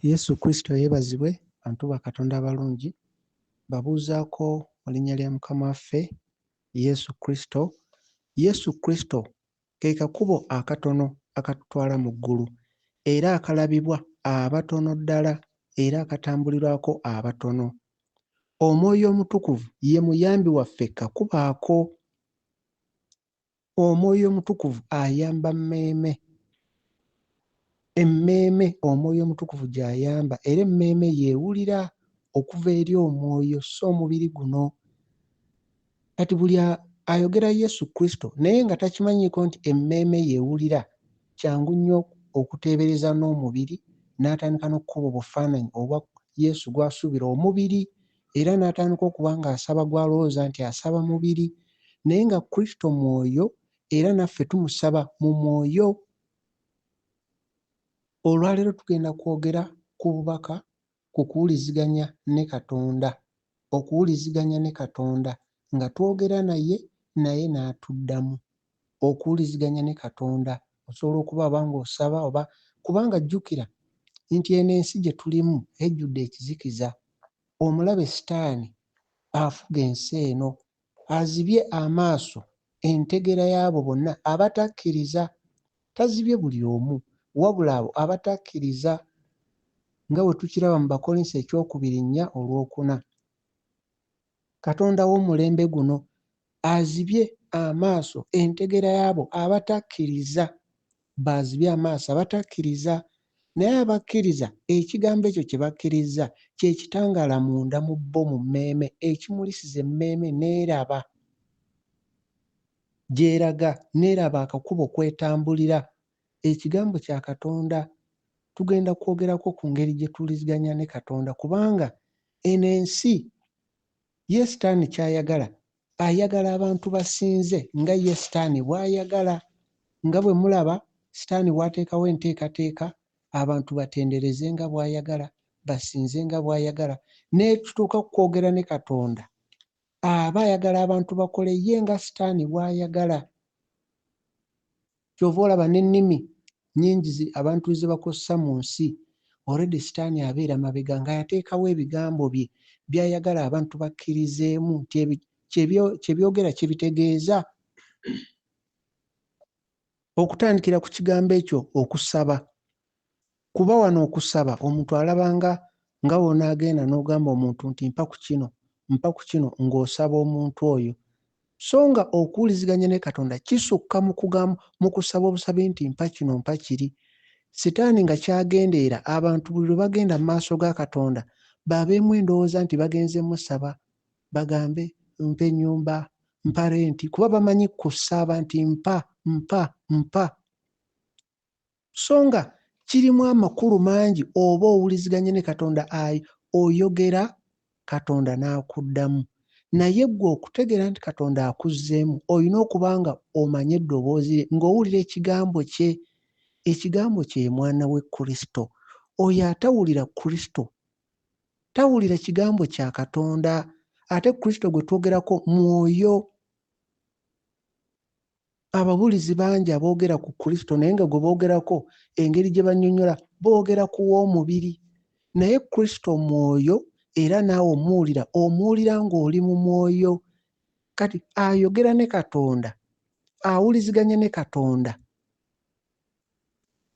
Yesu Kristo yeebazibwe bantu ba Katonda abalungi. Mbabuuzaako mu linnya lya Mukama waffe Yesu Kristo. Yesu Kristo ke kakubo akatono akatutwala mu ggulu era akalabibwa abatono ddala era akatambulirwako abatono. Omwoyo Omutukuvu ye muyambi waffe kakubo ako. Omwoyo Omutukuvu ayamba mmeeme. Emmeeme Omwoyo Omutukuvu gy'ayamba era emmeeme y'ewulira okuva eri Omwoyo so omubiri guno. Kati buli ayogera Yesu Kristo naye nga takimanyiiko nti emmeeme y'ewulira, kyangu nnyo okuteebereza n'omubiri n'atandika n'okukuba obufaananyi obwa Yesu gw'asuubira omubiri era n'atandika okuba ng'asaba gw'alowooza nti asaba mubiri naye nga Kristo mwoyo era naffe tumusaba mu mwoyo. Olwaleero tugenda kwogera ku bubaka ku kuwuliziganya ne Katonda, okuwuliziganya ne Katonda nga twogera naye, naye n'atuddamu. Okuwuliziganya ne Katonda osobola okuba oba ng'osaba oba kubanga jjukira nti eno ensi gye tulimu ejjudde ekizikiza. Omulabe Sitaani afuga ensi eno azibye amaaso entegeera y'abo bonna abatakkiriza. Tazibye buli omu, wabula abo abatakkiriza nga bwe tukiraba mu Bakkolinso ekyokubiri nnya olwokuna. Katonda w'omulembe guno azibye amaaso entegeera y'abo abatakkiriza. B'azibye amaaso abatakkiriza. Naye abakkiriza, ekigambo ekyo kye bakkirizza kye kitangaala munda mu bo mu mmeeme, ekimulisiza emmeeme n'eraba gy'eraga, n'eraba akakubo kw'etambulira. Ekigambo kya Katonda. Tugenda kwogerako ku ngeri gye tuwuliziganya ne Katonda kubanga eno ensi ye Sitaani ky'ayagala, ayagala abantu basinze nga ye Sitaani bw'ayagala. Nga bwe mulaba Sitaani bw'ateekawo enteekateeka abantu batendereze nga bw'ayagala, basinze nga bw'ayagala, n'ekituuka ku kwogera ne Katonda aba ayagala abantu bakole ye nga Sitaani bw'ayagala. Ky'ova olaba n'ennimi nnyingi abantu ze bakozesa mu nsi, already Sitaani abeera mabega nga yateekawo ebigambo bye by'ayagala abantu bakkirizeemu nti kye byogera kye bitegeeza. Okutandikira ku kigambo ekyo okusaba, kuba wano okusaba omuntu alaba nga nga w'onaagenda n'ogamba omuntu nti mpa ku kino, mpa ku kino ng'osaba omuntu oyo. So nga okuwuliziganya ne Katonda kisukka mu kugamba mu kusaba obusabi nti mpa kino mpa kiri. Sitaani nga ky'agenderera abantu buli lwe bagenda mu maaso ga Katonda babeemu endowooza nti bagenze musaba bagambe mpa ennyumba, mpa renti kuba bamanyi kusaba nti mpa, mpa, mpa. So nga kirimu amakulu mangi oba owuliziganye ne Katonda oyogera Katonda n'akuddamu. Naye ggwe okutegeera nti Katonda akuzzeemu olina okuba nga omanyi eddoboozi lye, ng'owulira ekigambo kye. Ekigambo kye ye mwana we Kristo. Oyo atawulira Kristo tawulira kigambo kya Katonda. Ate Kristo gwe twogerako mwoyo. Ababuulizi bangi aboogera ku Kristo naye nga gwe boogerako engeri gye bannyonnyola boogera ku w'omubiri. Naye Kristo mwoyo era naawe omuwulira, omuwulira ng'oli mu mwoyo. Kati ayogera ne Katonda, awuliziganya ne Katonda.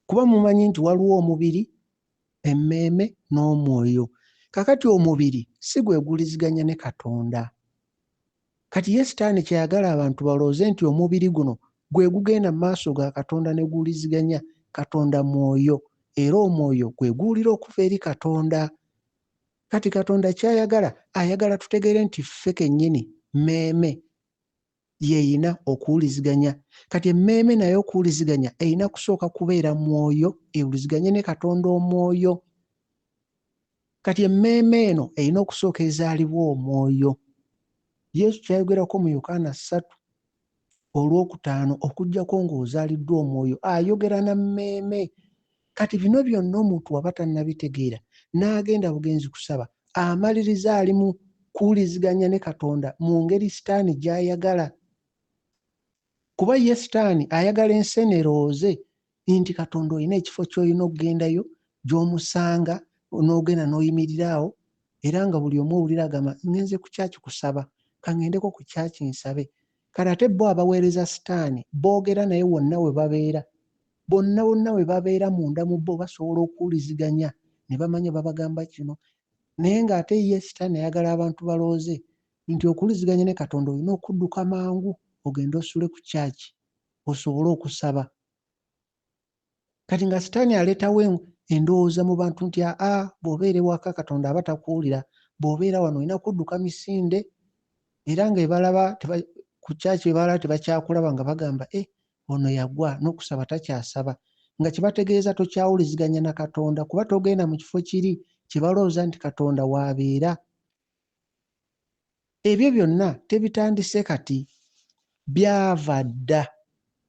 Kuba mumanyi nti waliwo omubiri, emmeeme n'omwoyo. Kaakati omubiri si gwe guwuliziganya ne Katonda. Kati ye Sitaani ky'ayagala abantu balowooze nti omubiri guno gwe gugenda mu maaso ga Katonda ne guwuliziganya. Katonda mwoyo, era omwoyo gwe guwulira okuva eri Katonda. Kati Katonda ky'ayagala, ayagala tutegeere nti ffe kennyini mmeeme y'erina okuwuliziganya. Kati emmeeme nayo okuwuliziganya erina kusooka kubeera mwoyo, ewuliziganye ne Katonda omwoyo. Kati emmeeme eno erina okusooka ezaalibwa omwoyo. Yesu ky'ayogerako mu Yokaana ssatu olwokutaano okuggyako ng'ozaaliddwa omwoyo, ayogera na mmeeme. Kati bino byonna omuntu waba tannabitegeera n'agenda bugenzi kusaba, amaliriza ali mu kuwuliziganya ne Katonda mu ngeri Sitaani gy'ayagala. Kuba ye Sitaani ayagala ensi eno erowooze nti Katonda olina ekifo ky'olina okugendayo gy'omusanga n'ogenda n'oyimirira awo, era nga buli omu owulira agamba ngenze ku kyaki kusaba, kaŋŋendeko ku kyaki nsabe. Kale ate bo abaweereza sitaani boogera naye wonna we babeera, bonna bonna we babeera munda mu bo basobola okuwuliziganya ne bamanya babagamba kino. Naye ng'ate ye sitaani ayagala abantu balowooze nti okuwuliziganya ne Katonda olina okudduka mangu ogende osule ku kyaki osobole okusaba. Kati nga sitaani aleetawo endowooza mu bantu nti aa bw'obeera ewaka Katonda aba takuwulira, bw'obeera wano olina kudduka misinde, era ng'ebalaba ku kyaki ebalaba tebakyakulaba nga bagamba e ono yagwa n'okusaba takyasaba, nga kyebategeeza tokyawuliziganya na Katonda kuba togenda mu kifo kiri kye balowooza nti Katonda w'abeera. Ebyo byonna tebitandise kati, byava dda.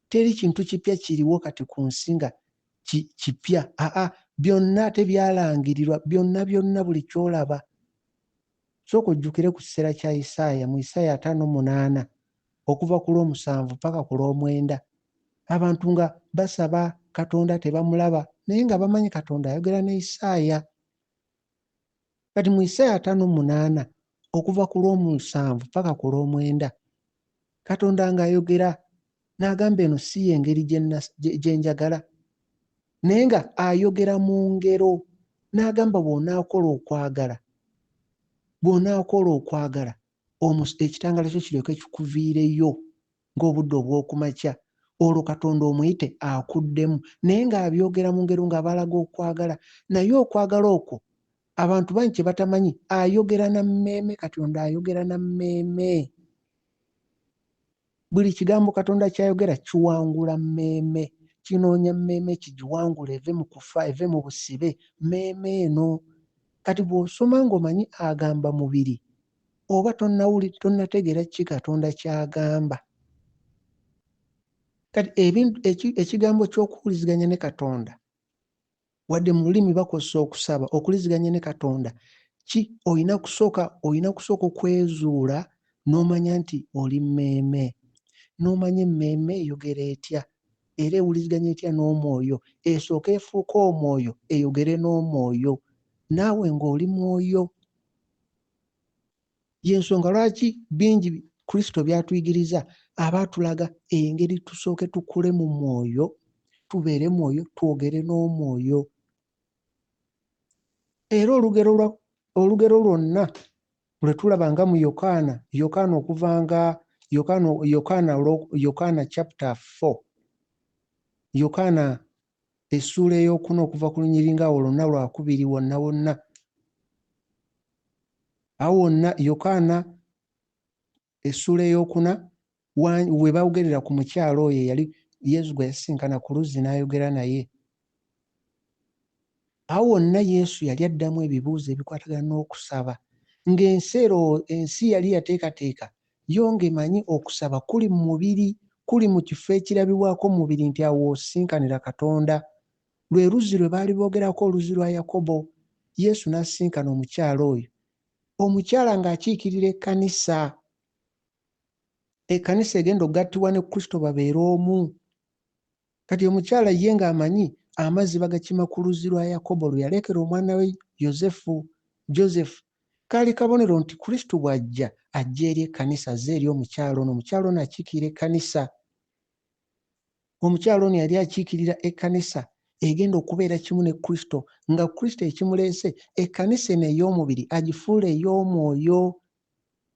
Teri kintu kipya kiriwo kati ku nsi nga kipya. Aa, byonna tebyalangirirwa, byonna byonna buli ky'olaba. Sooka ojjukire ku kiseera kya Isaaya, mu Isaaya 58 okuva ku lw'omusanvu paka ku lw'omwenda. Abantu nga basaba Katonda tebamulaba, naye nga bamanyi Katonda ayogera ne Isaaya. Kati mu Isaaya 58 okuva ku lw'omusanvu paka ku lw'omwenda, Katonda ng'ayogera n'agamba eno si y'engeri gye njagala, naye nga ayogera mu ngero n'agamba bw'onaakola okwagala, bw'onaakola okwagala ekitangaala kyo kiryoke kikuviireyo ng'obudde obw'okumakya, olwo Katonda omuyite akuddemu. Naye ng'abyogera mu ngero ng'abalaga okwagala, naye okwagala okwo abantu bangi kye batamanyi, ayogera na mmeeme. Katonda ayogera na mmeeme. Buli kigambo Katonda ky'ayogera kiwangula mmeeme, kinoonya mmeeme kigiwangule eve mu kufa, eve mu busibe, mmeeme eno. Kati bw'osoma ng'omanyi agamba mubiri, oba tonnategeera ki Katonda ky'agamba. Kati ekigambo ky'okuwuliziganya ne Katonda, wadde mu lulimi bakozesa okusaba, okuwuliziganya ne Katonda ki olina kusooka okwezuula n'omanya nti oli mmeeme, n'omanya emmeeme eyogera etya, era ewuliziganya etya n'omwoyo, esooke efuuke omwoyo eyogere n'omwoyo, naawe ng'oli mwoyo. Y'ensonga lwaki bingi Kristo by'atuyigiriza, aba atulaga engeri tusooke tukule mu mwoyo, tubeere mwoyo, twogere n'omwoyo. Era olugero lwonna lwe tulaba nga mu Yokaana, Yokaana okuva nga Yokaana, Yokaana, Yokaana chapter 4, Yokaana essuula ey'okuna okuva ku lunyiriri nga awo lwonna lwakubiri wonna wonna. Awo wonna Yokaana essuula ey'okuna we boogerera ku mukyala oyo eyali Yesu gwe yasisinkana ku luzzi n'ayogera naye. Awo wonna Yesu yali addamu ebibuuzo ebikwatagana n'okusaba, ng'ensi ensi yali yateekateeka yo ng'emanyi okusaba kuli mu mubiri, kuli mu kifo ekirabibwako mu mubiri nti awo w'osinkanira Katonda. Lwe luzzi lwe baali boogerako, oluzzi lwa Yakobo. Yesu n'asisinkana omukyala oyo. Omukyala ng'akiikirira ekkanisa. Ekkanisa egenda okugattibwa ne Kristo babeere omu. Kati omukyala ye ng'amanyi amazzi bagakima ku luzzi lwa Yakobo lwe yalekera omwana we Yosefu, Joseph. Kaali kabonero nti Kristo bw'ajja, ajja eri ekkanisa, azze eri omukyala ono. Omukyala ono akiikirira ekkanisa. Omukyala ono yali akiikirira ekkanisa egenda okubeera kimu ne Kristo, nga Kristo ekimuleese ekkanisa eno ey'omubiri agifuula ey'omwoyo.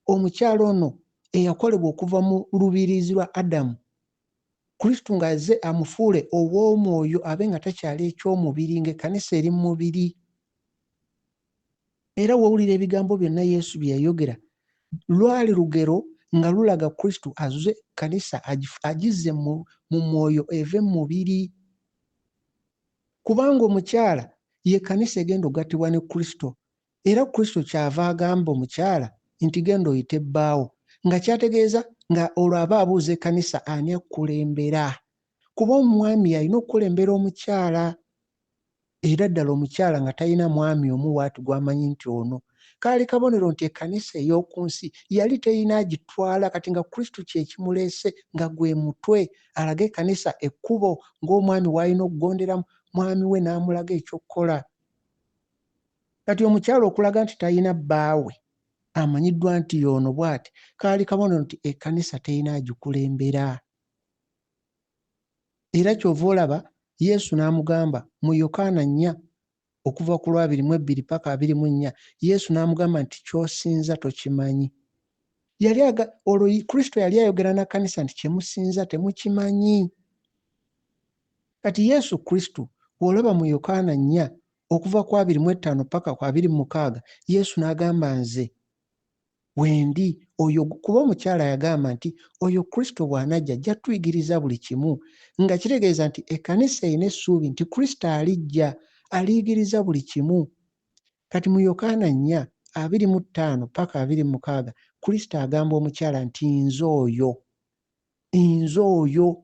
Omukyala ono eyakolebwa okuva mu lubiriizi lwa Adamu, Kristo ng'azze amufuule ow'omwoyo abe nga takyali eky'omubiri, ng'ekkanisa eri mu mubiri. Era w'owulira ebigambo byonna Yesu bye yayogera, lwali lugero nga lulaga Kristo azze ekkanisa agizze mu mwoyo eve mu mubiri. Kubanga omukyala ye kkanisa egenda okugattibwa ne Kristo. Era Kristo ky'ava agamba omukyala nti genda oyite bbaawo, nga ky'ategeeza nga olwo aba abuuza ekkanisa ani akulembera. Kuba omwami alina okukulembera omukyala. Era ddala omukyala nga talina mwami omu waati gw'amanyi nti ono. Kaali kabonero nti ekkanisa ey'oku nsi yali terina agitwala, kati nga Kristo kye kimuleese nga gwe mutwe, alage ekkanisa ekkubo ng'omwami w'alina okugondera mwami we n'amulaga eky'okukola. Kati omukyala okulaga nti talina bbaawe amanyiddwa nti y'ono bw'ati, kaali kabonero nti ekkanisa terina agikulembera. Era ky'ova olaba Yesu n'amugamba mu Yokaana nnya okuva ku lwabiri mu ebbiri paka abiri mu nnya, Yesu n'amugamba nti ky'osinza tokimanyi. Yali aga, olwo Kristo yali ayogera na kkanisa nti kye musinza temukimanyi. Kati Yesu Kristo bw'olaba mu Yokaana nnya okuva ku 25 paka ku 26, Yesu n'agamba nze wendi oyo, kuba omukyala yagamba nti oyo Kristo bw'anajja ajja tuyigiriza buli kimu, nga kitegeeza nti ekkanisa erina essuubi nti Kristo alijja aliyigiriza buli kimu. Kati mu Yokaana nnya 25 paka 26, Kristo agamba omukyala nti nze oyo, nze oyo,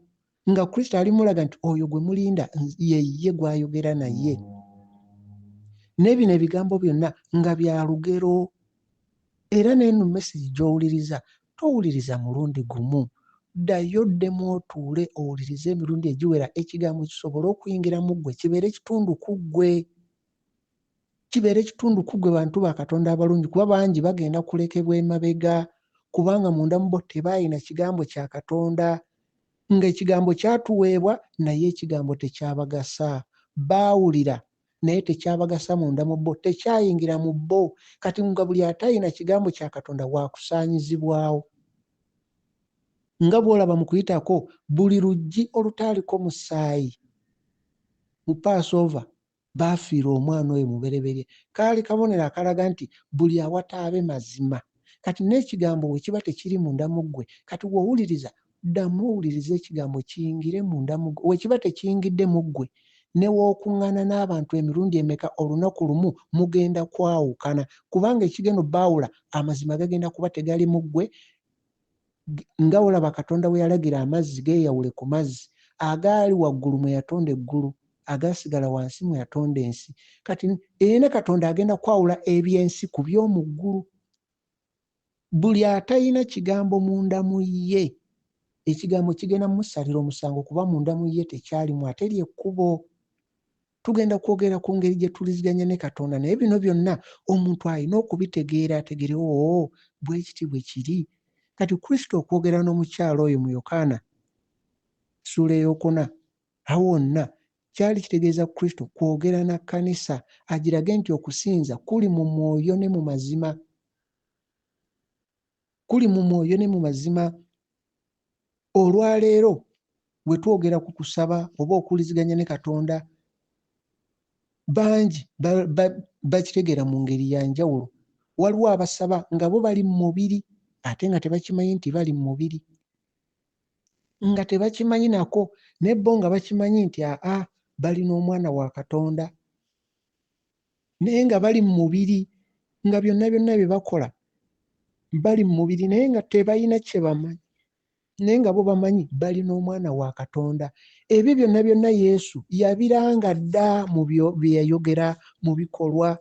nga Kristo ali mulaga nti oyo gwe mulinda ye ye gw'ayogera naye. N'ebino ebigambo byonna nga bya lugero. Era n'eno message gy'owuliriza towuliriza mulundi gumu, ddayo oddemu otuule owulirize emirundi egiwera ekigambo kisobole okuyingira mu ggwe, kibeere kitundu ku ggwe. Kibeere kitundu ku ggwe bantu ba Katonda abalungi, kuba bangi bagenda kulekebwa emabega kubanga munda mu bo tebalina kigambo kya Katonda. Nga ekigambo kyatuweebwa naye ekigambo tekyabagasa. Baawulira naye tekyabagasa munda mu bo, tekyayingira mu bo. Kati nga buli atayina kigambo kya Katonda waakusaanyizibwawo. Nga bw'olaba mu kuyitako, buli luggi olutaaliko musaayi mu Passover baafiirwa omwana oyo mubereberye. Kaali kabonero akalaga nti buli awataabe mazima. Kati n'ekigambo bwe kiba tekiri munda mu ggwe, kati bw'owuliriza, ddamu owulirize ekigambo kiyingire munda mu ggwe. Bwe kiba tekiyingidde mu ggwe, ne w'okuŋŋaana n'abantu emirundi emeka olunaku lumu mugenda kwawukana, kubanga ekigenda obbaawula amazima gagenda kuba tegali mu ggwe. Nga olaba Katonda bwe yalagira amazzi geeyawule ku mazzi agaali waggulu mwe yatonda eggulu, agaasigala wansi mwe yatonda ensi. Kati era Katonda agenda kwawula eby'ensi ku by'omu ggulu. Buli atalina kigambo munda mu ye, ekigambo kigenda mumusalira omusango kuba munda mu ye tekyalimu, ate ly'ekkubo. Tugenda kwogera ku ngeri gye tuliziganya ne Katonda, naye bino byonna omuntu alina okubitegeera, ategere oo bwe kiti bwe kiri. Kati Kristo okwogera n'omukyala oyo mu Yokaana ssuula ey'okuna awo wonna kyali kitegeeza Kristo kwogera na kkanisa agirage nti okusinza kuli mu mwoyo ne mu mazima. Kuli mu mwoyo ne mu mazima. Olwaleero bwe twogera ku kusaba oba okuwuliziganya ne Katonda, bangi bakitegeera mu ngeri ya njawulo. Waliwo abasaba nga bo bali mu mubiri ate nga tebakimanyi nti bali mu mubiri, nga tebakimanyi nako, naye bo nga bakimanyi nti aa bali n'omwana wa Katonda, naye nga bali mu mubiri, nga byonna byonna bye bakola bali mu mubiri, naye nga tebalina kye bamanyi, naye nga bo bamanyi bali n'omwana wa Katonda. Ebyo byonna byonna Yesu yabiranga dda mu bye yayogera mu bikolwa.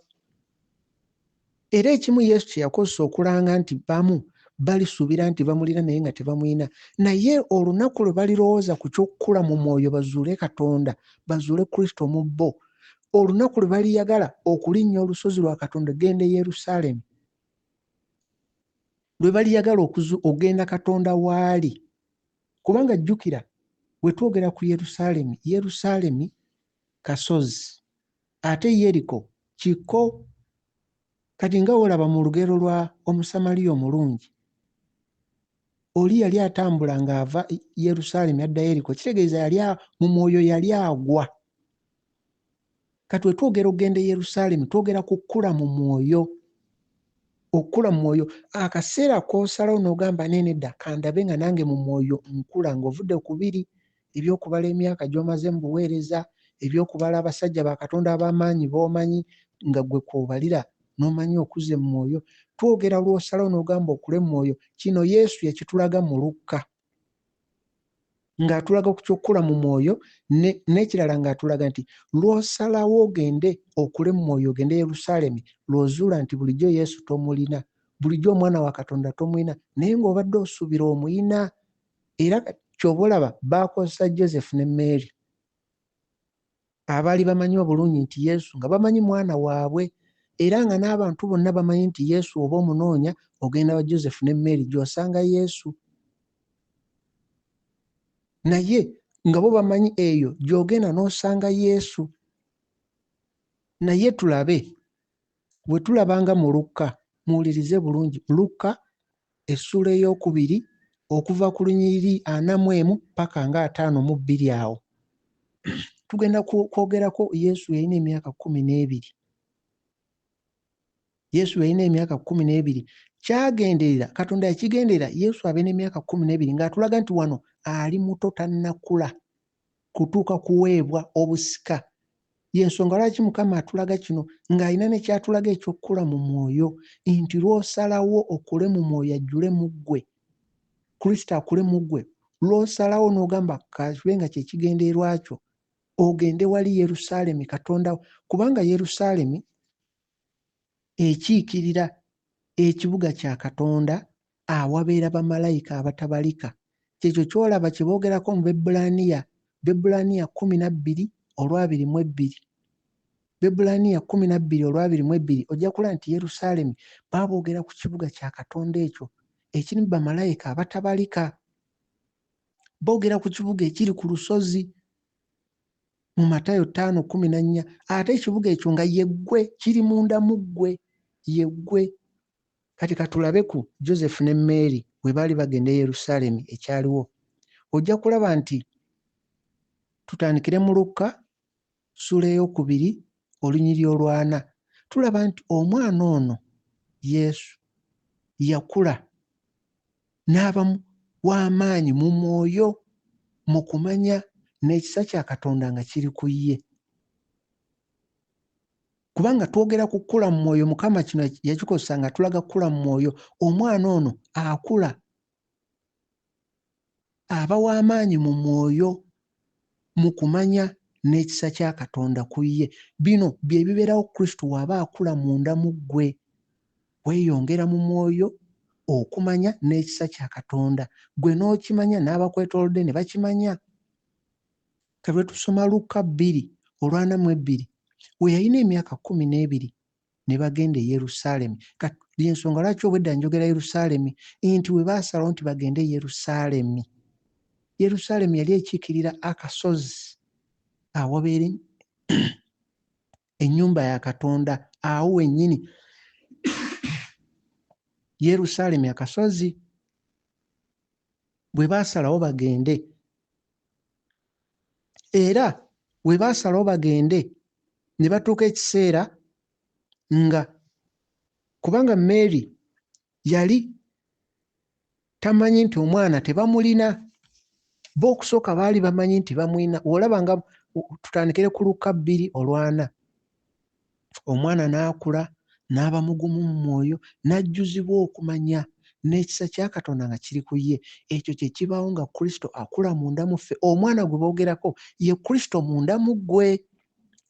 Era ekimu Yesu kye yakozesa okulanga nti bamu balisuubira nti bamulina naye nga tebamulina, naye olunaku lwe balirowooza ku ky'okukula mu mwoyo bazuule Katonda, bazuule Kristo mu bo, olunaku lwe baliyagala okulinnya olusozi lwa Katonda genda e Yerusaalemi, lwe baliyagala okugenda Katonda waali. Kubanga jjukira, bwe twogera ku Yerusaalemi, Yerusaalemi kasozi, ate Yeriko kikko. Kati nga wolaba mu lugero lwa Omusamaliya omulungi, oli yali atambula ng'ava Yerusaalemi adda Yeriko, kitegeeza yali mu mwoyo yali agwa. Kati we twogera okugenda e Yerusaalemi, twogera ku kukula mu mwoyo. Okukula mu mwoyo, akaseera k'osalawo n'ogamba nee nedda, kandabe nga nange mu mwoyo nkula, ng'ovudde ku biri eby'okubala emyaka gy'omaze mu buweereza, eby'okubala abasajja ba Katonda ab'amaanyi b'omanyi nga ggwe kw'obalira n'omanyi okuze mu mwoyo. Twogera lw'osalawo n'ogamba okule mu mwoyo. Kino Yesu yakitulaga mu Lukka, ng'atulaga ku ky'okukula mu mwoyo, n'ekirala ng'atulaga nti lw'osalawo ogende okule mu mwoyo, ogende Yerusaalemi, lw'ozuula nti bulijjo Yesu tomulina, bulijjo omwana wa Katonda tomulina, naye ng'obadde osuubira omuyina. Era ky'oba olaba baakozesa Joseph ne Mary abaali bamanyi obulungi nti Yesu, nga bamanyi mwana waabwe, Era nga n'abantu bonna bamanyi nti Yesu oba omunoonya ogenda wa Joseph ne Mary gy'osanga Yesu. Naye nga bo bamanyi eyo gy'ogenda n'osanga Yesu. Naye tulabe, bwe tulaba nga mu Lukka, muwulirize bulungi, Lukka essuula ey'okubiri okuva ku lunyiriri 41 paka nga 52 awo. Tugenda kwogerako Yesu yalina emyaka 12. Yesu yalina emyaka 12. Kyagenderera, Katonda yakigenderera Yesu abe n'emyaka 12 ng'atulaga nti wano ali muto tannakula kutuuka kuweebwa obusika. Y'ensonga lwaki Mukama atulaga kino ng'alina ne ky'atulaga eky'okukula mu mwoyo, nti lw'osalawo okule mu mwoyo ajjule mu ggwe, Kristo akule mu ggwe, lw'osalawo n'ogamba ka kibe nga kye kigendererwa kyo, ogende wali Yerusaalemi Katonda, kubanga Yerusaalemi ekiikirira ekibuga kya Katonda awabeera bamalayika abatabalika. Ky'ekyo ky'olaba kye boogerako mu Baebbulaniya, Baebbulaniya 12 olw'abiri mu ebbiri. Baebbulaniya 12 olw'abiri mu ebbiri, ojja kulaba nti Yerusaalemi baaboogera ku kibuga kya Katonda ekyo ekirimu bamalayika abatabalika. Boogera ku kibuga ekiri ku lusozi mu Matayo 5:14, ate ekibuga ekyo nga ye ggwe, kiri munda mu ggwe, ye ggwe. Kati katulabe ku Joseph ne Mary bwe baali bagenda e Yerusaalemi ekyaliwo. Ojja kulaba nti tutandikire mu Lukka ssuula ey'okubiri olunyiriri olwana. Tulaba nti omwana ono Yesu yakula n'aba w'amaanyi mu mwoyo, mu kumanya, n'ekisa kya Katonda nga kiri ku ye. Kubanga twogera ku kukula mu mwoyo, Mukama kino yakikozesa nga tulaga kukula mu mwoyo. Omwana ono akula, aba w'amaanyi mu mwoyo, mu kumanya, n'ekisa kya Katonda ku ye. Bino bye bibeerawo Kristo w'aba akula munda mu ggwe. Weeyongera mu mwoyo, okumanya, n'ekisa kya Katonda. Ggwe n'okimanya, n'abakwetoolodde ne bakimanya. Kati bwe tusoma Lukka bbiri olwana mu ebbiri, we yalina emyaka 12 ne bagenda e Yerusaalemi. Kati y'ensonga lwaki obwedda njogera Yerusaalemi, nti we baasalawo nti bagende e Yerusaalemi. Yerusaalemi yali ekiikirira akasozi awabeera ennyumba ya Katonda, awo wennyini Yerusaalemi akasozi. Bwe baasalawo bagende, era bwe baasalawo bagende ne batuuka ekiseera nga kubanga Mary yali tamanyi nti omwana tebamulina, bo okusooka baali bamanyi nti bamulina. Olaba nga tutandikire ku Lukka bbiri olwana, omwana n'akula n'aba mugumu mu mwoyo, n'ajjuzibwa okumanya, n'ekisa kya Katonda nga kiri ku ye. Ekyo kye kibaawo nga Kristo akula munda mu ffe. Omwana gwe boogerako ye Kristo munda mu ggwe,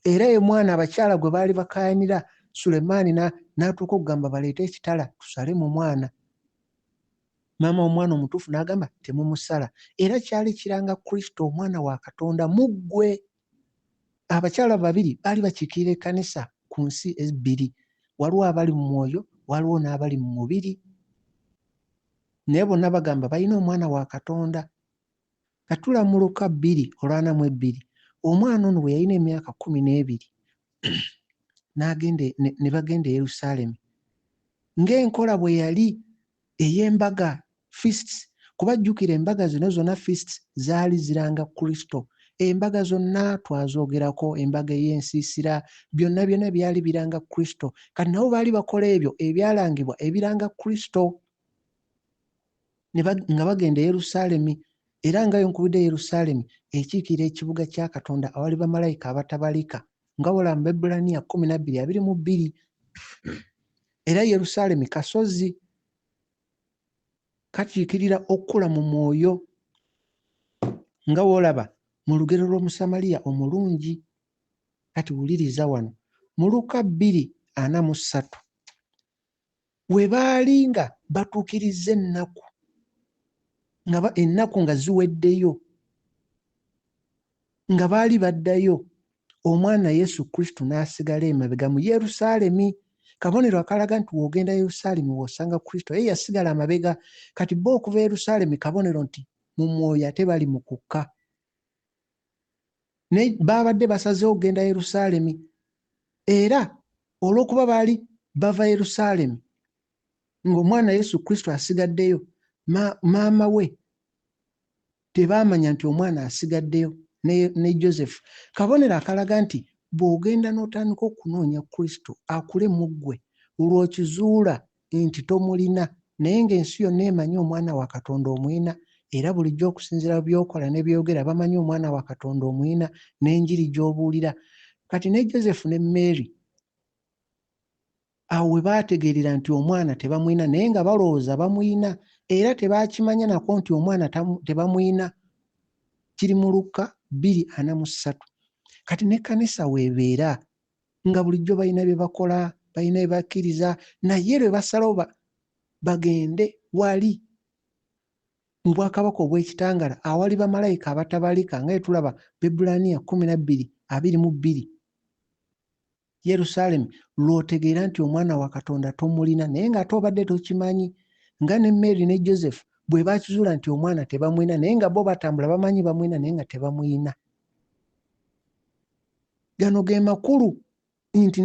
era ye mwana abakyala gwe baali bakaayanira. Sulemaani n'atuuka okugamba baleete ekitala tusale mu mwana. Maama omwana omutuufu n'agamba temumusala. Era kyali kiranga Kristo omwana wa Katonda mu ggwe. Abakyala babiri baali bakiikirira ekkanisa ku nsi ebbiri. Waliwo abali mu mwoyo, waliwo n'abali mu mubiri. Naye bonna bagamba balina omwana wa Katonda. Katula mu Lukka bbiri olwana mu ebbiri, omwana ono bwe yalina emyaka 12 n'agenda ne bagenda e Yerusaalemi ng'enkola bwe yali ey'embaga feasts, kuba jjukira embaga zino zonna feasts zaali ziranga Kristo. Embaga zonna twazoogerako, embaga ey'ensiisira, byonna byonna byali biranga Kristo. Kati nabo baali bakola ebyo ebyalangibwa ebiranga Kristo nga bagenda e Yerusaalemi. Era nga yonkubidde Yerusaalemi ekiikirira ekibuga kya Katonda awali bamalayika abatabalika, nga bw'olaba mu Baebbulaniya 12:22. Era Yerusaalemi kasozi kakiikirira okukula mu mwoyo, nga w'olaba mu lugero lw'Omusamaliya omulungi. Kati wuliriza wano mu Lukka 2:43, we baali nga batuukirizza ennaku, nga ennaku nga ziweddeyo, nga baali baddayo, omwana Yesu Kristo n'asigala emabega mu Yerusaalemi. Kabonero akalaga nti w'ogenda Yerusaalemi w'osanga Kristo. Ye yasigala amabega. Kati bo okuva Yerusaalemi kabonero nti mu mwoyo ate bali mu kukka. Naye baabadde basazeewo okugenda Yerusaalemi. Era olw'okuba baali bava Yerusaalemi ng'omwana Yesu Kristo asigaddeyo, maama we tebaamanya nti omwana asigaddeyo ne Joseph. Kabonero akalaga nti bw'ogenda n'otandika okunoonya Kristo akule mu ggwe, lw'okizuula nti tomulina, naye ng'ensi yonna emanyi omwana wa Katonda omulina, era bulijjo okusinziira ku by'okola ne by'oyogera bamanyi omwana wa Katonda omulina n'enjiri gy'obuulira. Kati ne Joseph ne Mary awo we baategeerera nti omwana tebamulina, naye nga balowooza bamulina, era tebaakimanya nako nti omwana tebamulina. Kiri mu Lukka 2:43. Kati n'ekkanisa weebeera nga bulijjo balina bye bakola, balina bye bakkiriza, naye lwe basalawo bagende wali mu bwakabaka obw'ekitangala awali bamalayika abatabalika, nga tulaba Baebbulaniya 12:22. Yerusaalemi lw'otegeera nti omwana wa Katonda tomulina, naye ng'ate obadde tokimanyi, nga ne Mary ne Joseph bwe bakizuula nti omwana tebamulina, naye nga bo batambula bamanyi bamulina, naye nga tebamulina. Gano ge makulu nti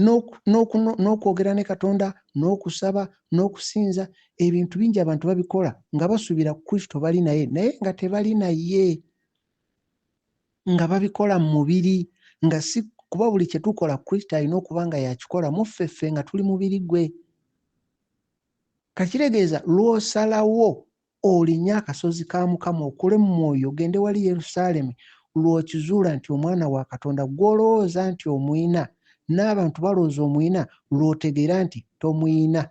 n'okwogera ne Katonda, n'okusaba, n'okusinza, ebintu bingi abantu babikola nga basuubira Kristo bali naye, naye nga tebali naye, nga babikola mu mubiri, nga si kuba buli kye tukola Kristo alina okuba nga yakikola mu ffe ffe nga tuli mubiri gwe. Kakitegeeza lw'osalawo olinnye akasozi ka Mukama okule mu mwoyo ogende wali Yerusaalemi, lw'okizuula nti omwana wa Katonda gw'olowooza nti omuyina, n'abantu balowooza omuyina, lw'otegeera nti tomuyina.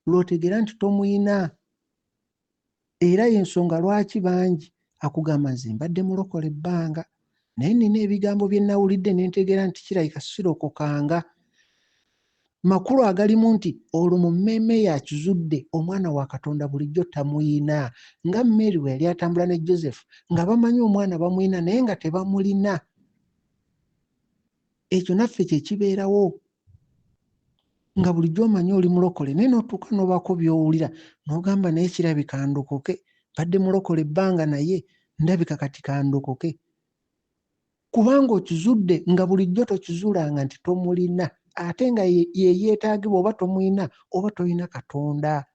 Lw'otegeera nti tomuyina. Era y'ensonga lwaki bangi akugamba nze mbadde mulokole ebbanga, naye nnina ebigambo bye nnawulidde ne ntegeera nti kirabika sirokokanga. Makulu agalimu nti olwo mu mmeeme yakizudde omwana wa Katonda bulijjo tamuyina, nga Mary bwe yali atambula ne Joseph nga bamanyi omwana bamuyina naye nga tebamulina. Ekyo naffe kye kibeerawo, nga bulijjo omanyi oli mulokole naye n'otuuka n'obaako by'owulira n'ogamba naye kirabika ndokoke, mbadde mulokole ebbanga naye ndabika kati kandokoke. Kubanga okizudde nga bulijjo tokizuulanga nti tomulina, ate nga ye yeetaagibwa oba tomulina oba tolina Katonda,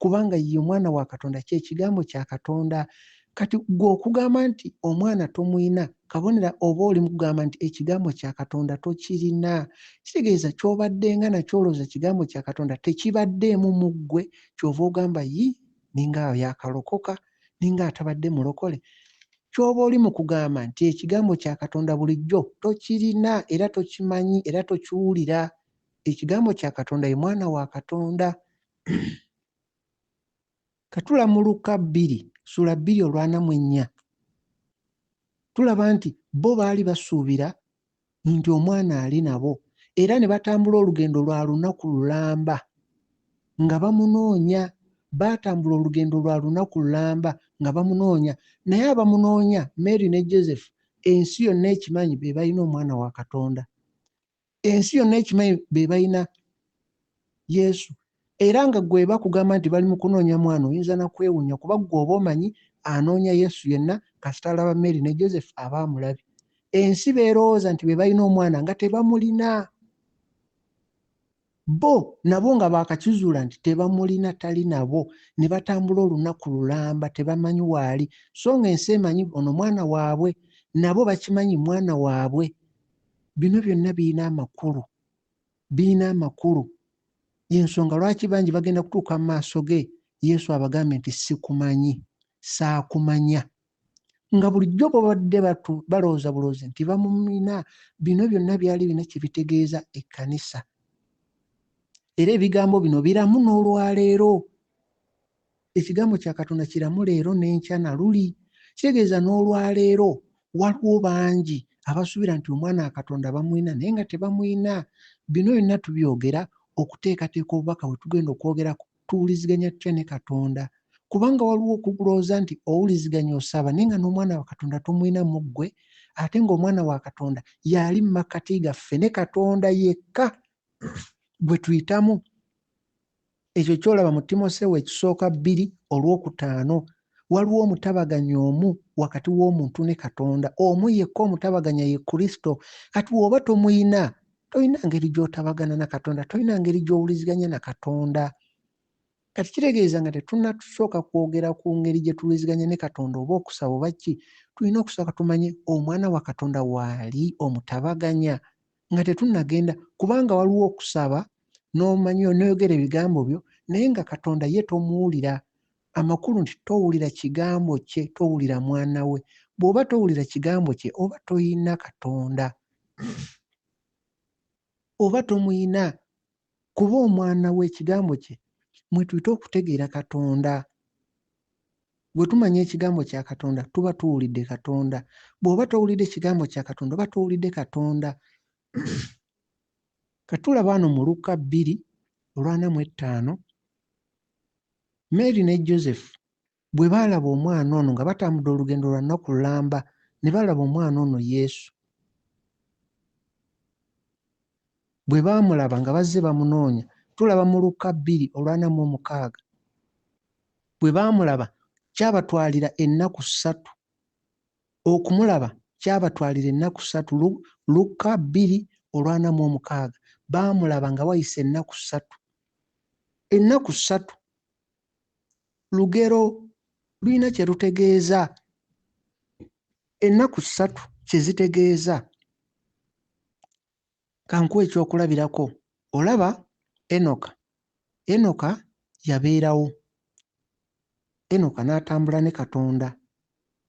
kubanga ye omwana wa Katonda, kye kigambo kya Katonda. Kati ggwe okugamba nti omwana tomulina, kabonero oba oli mu kugamba nti ekigambo kya Katonda tokirina. Kitegeeza ky'obaddenga nakyo olowooza kigambo kya Katonda tekibaddeemu mu ggwe, ky'ova ogamba yi ninga yakalokoka, ninga atabadde mulokole. Ky'oba oli mu kugamba nti ekigambo kya Katonda bulijjo tokirina era tokimanyi era tokiwulira. Ekigambo kya Katonda ye mwana wa Katonda. Katula mu Lukka 2:44. Tulaba nti bo baali basuubira nti omwana ali nabo, era ne batambula olugendo lwa lunaku lulamba nga bamunoonya. Baatambula olugendo lwa lunaku lulamba nga bamunoonya, naye abamunoonya Mary ne Joseph, ensi yonna ekimanyi be balina omwana wa Katonda. Ensi yonna ekimanyi be balina Yesu. Era nga gwe bakugamba nti bali mu kunoonya mwana, oyinza na kwewuunya, kuba ggwe oba omanyi anoonya Yesu yenna kasita alaba Mary ne Joseph aba amulabye. Ensi beerowooza nti be balina omwana nga tebamulina. Bo nabo nga baakakizuula nti tebamulina, tali nabo, ne batambula olunaku lulamba tebamanyi waali. So ng'ensi emanyi ono mwana waabwe, nabo bakimanyi mwana waabwe. Bino byonna birina amakulu, birina amakulu. Y'ensonga lwaki bangi bagenda kutuuka mu maaso ge, Yesu abagambe nti sikumanyi, saakumanya. Nga bulijjo babadde balowooza bulowoozi nti bamumina. Bino byonna byali birina kye bitegeeza ekkanisa. Era ebigambo bino biramu n'olwaleero. Ekigambo kya Katonda kiramu leero n'enkya na luli. Kitegeeza n'olwaleero waliwo bangi abasuubira nti omwana wa Katonda bamulina naye nga tebamulina. Bino byonna tubyogera okuteekateeka obubaka bwe tugenda okwogerako, tuwuliziganya tutya ne Katonda. Kubanga waliwo okulowooza nti owuliziganya osaba naye nga n'omwana wa Katonda tomulina mu ggwe, ate ng'omwana wa Katonda y'ali mu makkati gaffe ne Katonda yekka. Gwe tuyitamu. Ekyo ky'olaba mu Timoseewo ekisooka 2 olwokutaano. Waliwo omutabaganya omu wakati w'omuntu ne Katonda. Omu yekka omutabaganya ye Kristo. Kati bw'oba tomuyina, tolina ngeri gy'otabagana na Katonda, tolina ngeri gy'owuliziganya na Katonda. Kati kitegeeza nga tetunnatusooka kwogera ku ngeri gye tuwuliziganya ne Katonda oba okusaba oba ki, tulina okusooka tumanye omwana wa Katonda waali omutabaganya nga tetunnagenda, kubanga waliwo okusaba n'omanya n'oyogera ebigambo byo naye nga Katonda ye tomuwulira. Amakulu nti towulira kigambo kye, towulira mwana we. Bw'oba towulira kigambo kye oba toyina Katonda, oba tomuyina, kuba omwana we ekigambo kye mwe tuyita okutegeera Katonda. Bwe tumanya ekigambo kya Katonda tuba tuwulidde Katonda. Bw'oba towulidde kigambo kya Katonda oba towulidde Katonda. Katulaba wano mu Lukka 2 olwana mu ettaano, Mary ne Joseph bwe baalaba omwana ono nga batambudde olugendo lwa nnaku lulamba ne balaba omwana ono Yesu. Bwe baamulaba nga bazze bamunoonya, tulaba mu Lukka 2 olwana mu omukaaga. Bwe baamulaba kyabatwalira ennaku ssatu. Okumulaba kyabatwalira ennaku ssatu. Lukka 2 olwana mu omukaaga. Baamulaba nga wayise ennaku ssatu. Ennaku ssatu lugero lulina kye lutegeeza. Ennaku ssatu kye zitegeeza. Kankuwe ekyokulabirako. Olaba Enoka. Enoka yabeerawo. Enoka n'atambula ne Katonda.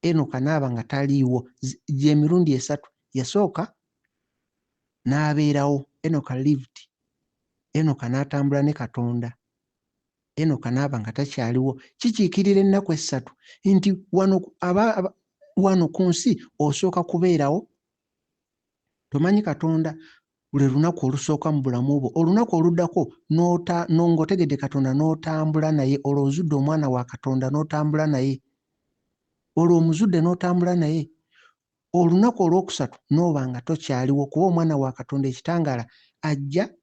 Enoka n'aba nga taliiwo. Gy'emirundi esatu. Yasooka n'abeerawo. Enoka lived. Enoka n'atambula ne Katonda. Enoka n'aba nga takyaliwo. Kikiikirira ennaku essatu nti wano ku nsi osooka kubeerawo. Tomanyi Katonda buli lunaku olusooka mu bulamu bwo. Olunaku oluddako ng'otegedde Katonda n'otambula naye, olwo ozudde omwana wa Katonda n'otambula naye. Olwo omuzudde n'otambula naye. Olunaku olwokusatu n'oba nga tokyaliwo, kuba omwana wa Katonda ekitangaala ajja,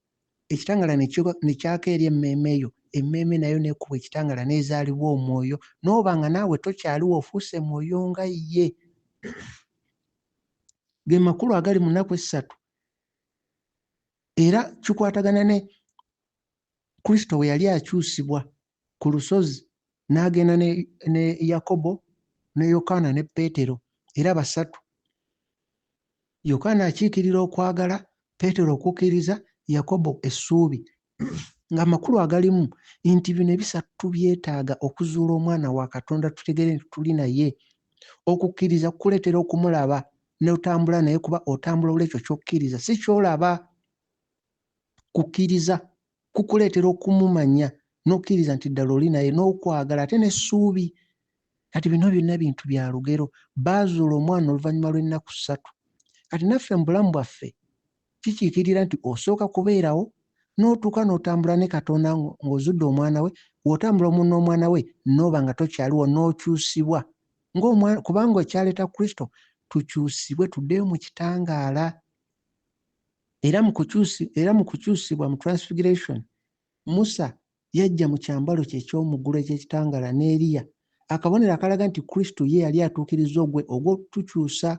ekitangaala ne kyaka eri emmeeme eyo, emmeeme nayo n'ekuba ekitangaala n'ezaalibwa omwoyo, n'oba nga naawe tokyaliwo ofuuse mwoyo nga ye. Ge makulu agali mu nnaku essatu. Era kikwatagana ne Kristo bwe yali akyusibwa ku lusozi n'agenda ne Yakobo ne Yokaana ne Peetero, era basatu. Yokaana akiikirira okwagala, Peetero okukkiriza, Yakobo essuubi. Ng'amakulu agalimu nti bino ebisatu byetaaga okuzuula omwana wa Katonda tutegeere nti tuli naye. Okukkiriza kukuleetera okumulaba n'otambula naye, kuba otambula olw'ekyo ky'okkiriza, si ky'olaba. Kukkiriza kukuleetera okumumanya n'okkiriza nti ddala oli naye, n'okwagala ate n'essuubi. Kati bino byonna bintu bya lugero. Baazuula omwana oluvannyuma lw'ennaku ssatu. Kati naffe mu bulamu bwaffe kikiikirira nti osooka kubeerawo n'otuuka n'otambula ne Katonda ng'ozudde omwana we. Bw'otambula omu n'omwana we n'oba nga tokyaliwo n'okyusibwa. Kubanga ekyaleeta Kristo tukyusibwe tuddeyo mu kitangaala. Era mu kukyusibwa mu transfiguration, Musa yajja mu kyambalo kye eky'omuggulu eky'ekitangaala ne Eriya, akabonero akalaga nti Kristo ye yali atuukirizza ogw'okutukyusa.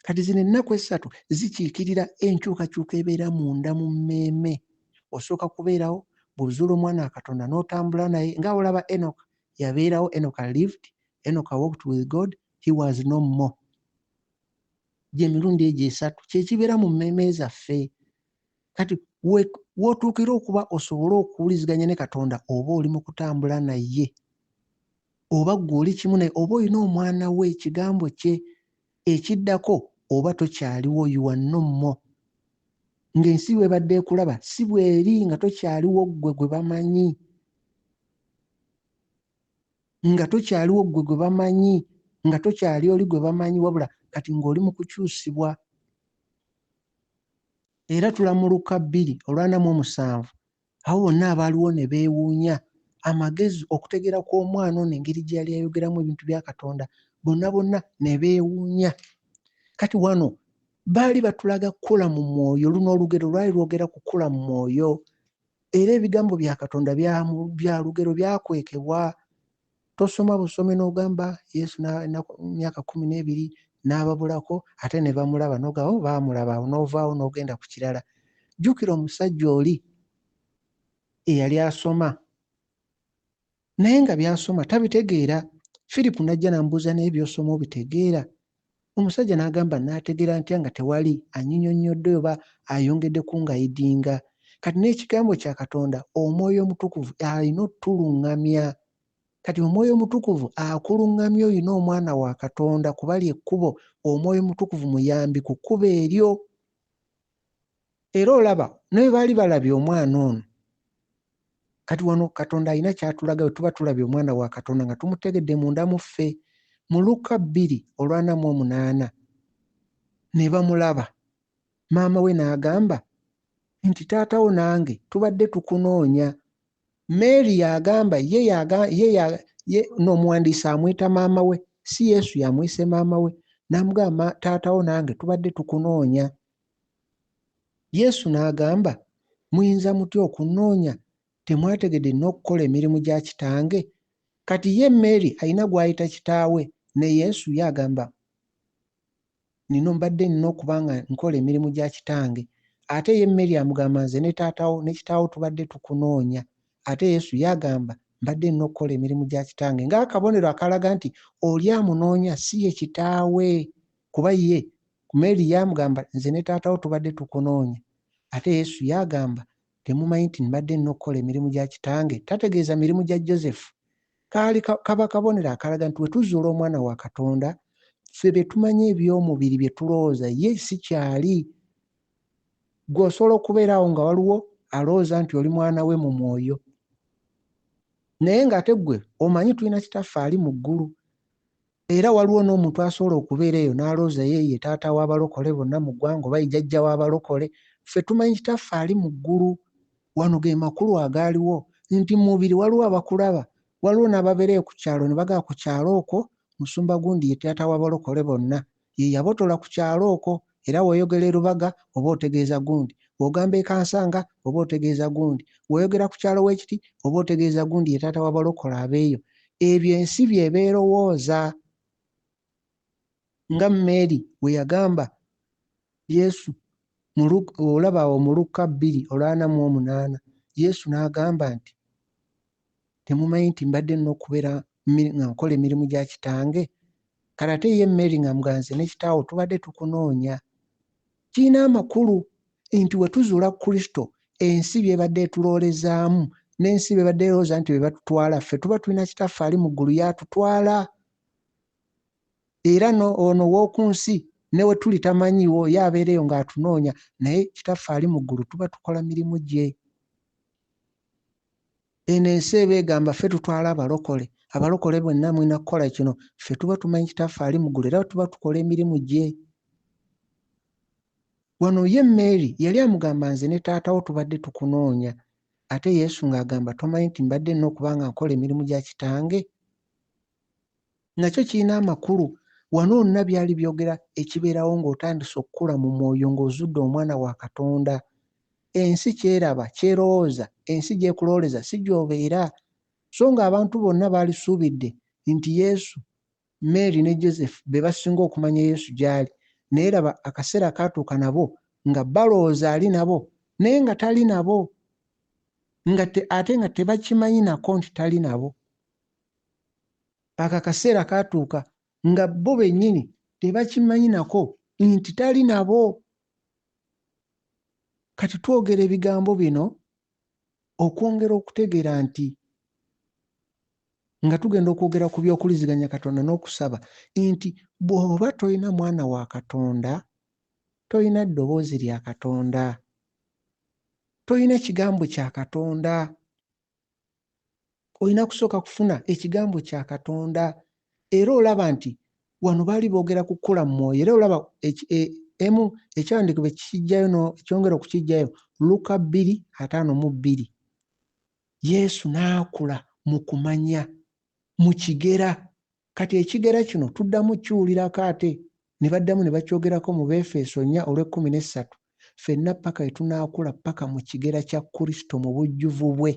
Kati zino ennaku essatu zikiikirira enkyukakyuka ebeera munda mu mmeeme. Osooka kubeerawo bw'ozuula omwana wa Katonda n'otambula naye, nga olaba Enoka yabeerawo. Enoka lived, Enoka walked with God, he was no more. Gy'emirundi egyo esatu kye kibeera mu mmeeme zaffe. Kati w'otuukira okuba osobole okuwuliziganya ne Katonda, oba oli mu kutambula naye, oba ggwe oli kimu naye, oba olina omwana we, ekigambo kye ekiddako, oba tokyaliwo, you are no more. Ng'ensi bw'ebadde ekulaba si bw'eri, nga tokyaliwo ggwe gwe bamanyi, nga tokyaliwo ggwe gwe bamanyi, nga tokyali oli gwe bamanyi, wabula kati ng'oli mu kukyusibwa. Era tulamuluka 2 olwana mu omusanvu, awo bonna abaaliwo ne beewuunya amagezi okutegeera kw'omwana ono, engeri gye yali ayogeramu ebintu bya Katonda, bonna bonna ne beewuunya. Kati wano Baali batulaga kukula mu mwoyo. Luno olugero lwali lwogera kukula mu mwoyo, era ebigambo bya Katonda bya lugero byakwekebwa. Tosoma busome n'ogamba Yesu myaka 12 n'ababulako, ate ne bamulaba n'ogamba, oh, baamulaba, awo n'ovaawo n'ogenda ku kirala. Jjukira omusajja oli eyali asoma naye nga by'asoma tabitegeera. Firipu n'ajja n'amubuuza, naye by'osoma obitegeera? Omusajja n'agamba, naategeera ntya nga tewali anyinyonnyodde oba ayongedde kungayidinga? Kati n'ekigambo kya Katonda, Omwoyo Omutukuvu alina otuluŋŋamya. Kati Omwoyo Omutukuvu akuluŋŋamya olina omwana wa Katonda kuba ly'ekkubo. Omwoyo Omutukuvu muyambi ku kkubo eryo. Era olaba naye baali balabye omwana ono. Kati wano Katonda alina ky'atulaga bwe tuba tulabye omwana wa Katonda nga tumutegedde munda mu ffe. Mu Luka 2:48 ne bamulaba. Maama we n'agamba nti taatawo nange tubadde tukunoonya. Mary yagamba ye n'omuwandiisi amuyita maama we, si Yesu yamuyise maama we, n'amugamba taatawo nange tubadde tukunoonya. Yesu n'agamba, muyinza mutya okunoonya? Temwategedde n'okukola emirimu gya kitange? Kati ye Mary alina gw'ayita kitaawe, ne Yesu ye agamba nino mbadde nina okuba nga nkola emirimu gya kitange. Ate ye Mary amugamba nze ne taatawo ne kitaawo tubadde tukunoonya. Ate Yesu ye agamba mbadde nina okukola emirimu gya kitange, ng'akabonero akalaga nti oli amunoonya si ye kitaawe, kuba ye Mary yamugamba nze ne taatawo tubadde tukunoonya. Ate Yesu ye agamba temumanyi nti mbadde nina okukola emirimu gya kitange. Tategeeza mirimu gya Joseph. Kaali kaba kabonero akalaga nti we tuzuula omwana wa Katonda, ffe bye tumanyi eby'omubiri bye tulowooza ye si kyali. Ggwe osobola okubeera awo nga waliwo alowooza nti oli mwana we mu mwoyo, naye ng'ate ggwe omanyi tulina kitaffe ali mu ggulu. Era waliwo n'omuntu asobola okubeera eyo n'alowooza ye ye taata w'abalokole bonna mu ggwanga oba ye jjajja w'abalokole. Ffe tumanyi kitaffe ali mu ggulu. Wano ge makulu agaaliwo nti mu mubiri waliwo abakulaba, waliwo n'ababeera eyo ku kyalo ne bagamba ku kyalo okwo musumba gundi ye taata w'abalokole bonna, ye yabotola ku kyalo okwo. Era weeyogera e Lubaga oba otegeeza gundi, bw'ogamba e Kansanga oba otegeeza gundi, bw'oyogera ku kyalo weekiti oba otegeeza gundi ye taata w'abalokole abeeyo. Ebyo ensi by'eba erowooza. Nga Mary bwe yagamba Yesu, olaba awo mu Luka 2:48, Yesu n'agamba nti temumanyi nti mbadde nina okubeera nga nkola emirimu gya kitange? Kale ate ye Mary ng'amugamba nze ne kitaawo tubadde tukunoonya. Kirina amakulu nti we tuzuula Kristo, ensi by'ebadde etuloolezaamu n'ensi by'ebadde erowooza nti be batutwala, ffe tuba tulina kitaffe ali mu ggulu y'atutwala. Era ono ow'oku nsi ne we tuli tamanyiiwo, ye abeera eyo ng'atunoonya, naye kitaffe ali mu ggulu tuba tukola mirimu gye. Eno ensi eba egamba ffe tutwala abalokole, abalokole bwenna mulina kukola kino, ffe tuba tumanyi kitaffe ali mu ggulu era tuba tukola emirimu gye. Wano ye Mary yali amugamba nze ne taatawo tubadde tukunoonya, ate Yesu ng'agamba tomanyi nti mbadde nina okuba nga nkola emirimu gya kitange? Nakyo kirina amakulu. Wano wonna byali byogera ekibeerawo ng'otandise okukula mu mwoyo ng'ozudde omwana wa Katonda. Ensi kyeraba, kyerowooza, ensi gy'ekulowooleza si gy'obeera. So ng'abantu bonna baalisuubidde nti Yesu, Mary ne Joseph be basinga okumanya Yesu gy'ali. Naye laba akaseera kaatuuka nabo nga balowooza ali nabo, naye nga tali nabo. Ate nga tebakimanyi nako nti tali nabo. Ako akaseera kaatuuka nga bo bennyini tebakimanyi nako nti tali nabo. Kati twogera ebigambo bino okwongera okutegeera nti nga tugenda okwogera ku by'okuliziganya Katonda n'okusaba nti bw'oba tolina mwana wa Katonda, tolina ddoboozi lya Katonda, tolina kigambo kya Katonda. Olina kusooka kufuna ekigambo kya Katonda. Era olaba nti wano baali boogera ku kukula mu mwoyo. Era olaba emu ekyawandiikibwa ekijjayo ekyongera okukiggyayo, Luka 2:52. Yesu n'akula mu kumanya, mu kigera. Kati ekigera kino tuddamu kiwulirako ate. Ne baddamu ne bakyogerako mu Beefeso 4 olw'ekkumi n'essatu, ffenna paka we tunaakula paka mu kigera kya Kristo mu bujjuvu bwe.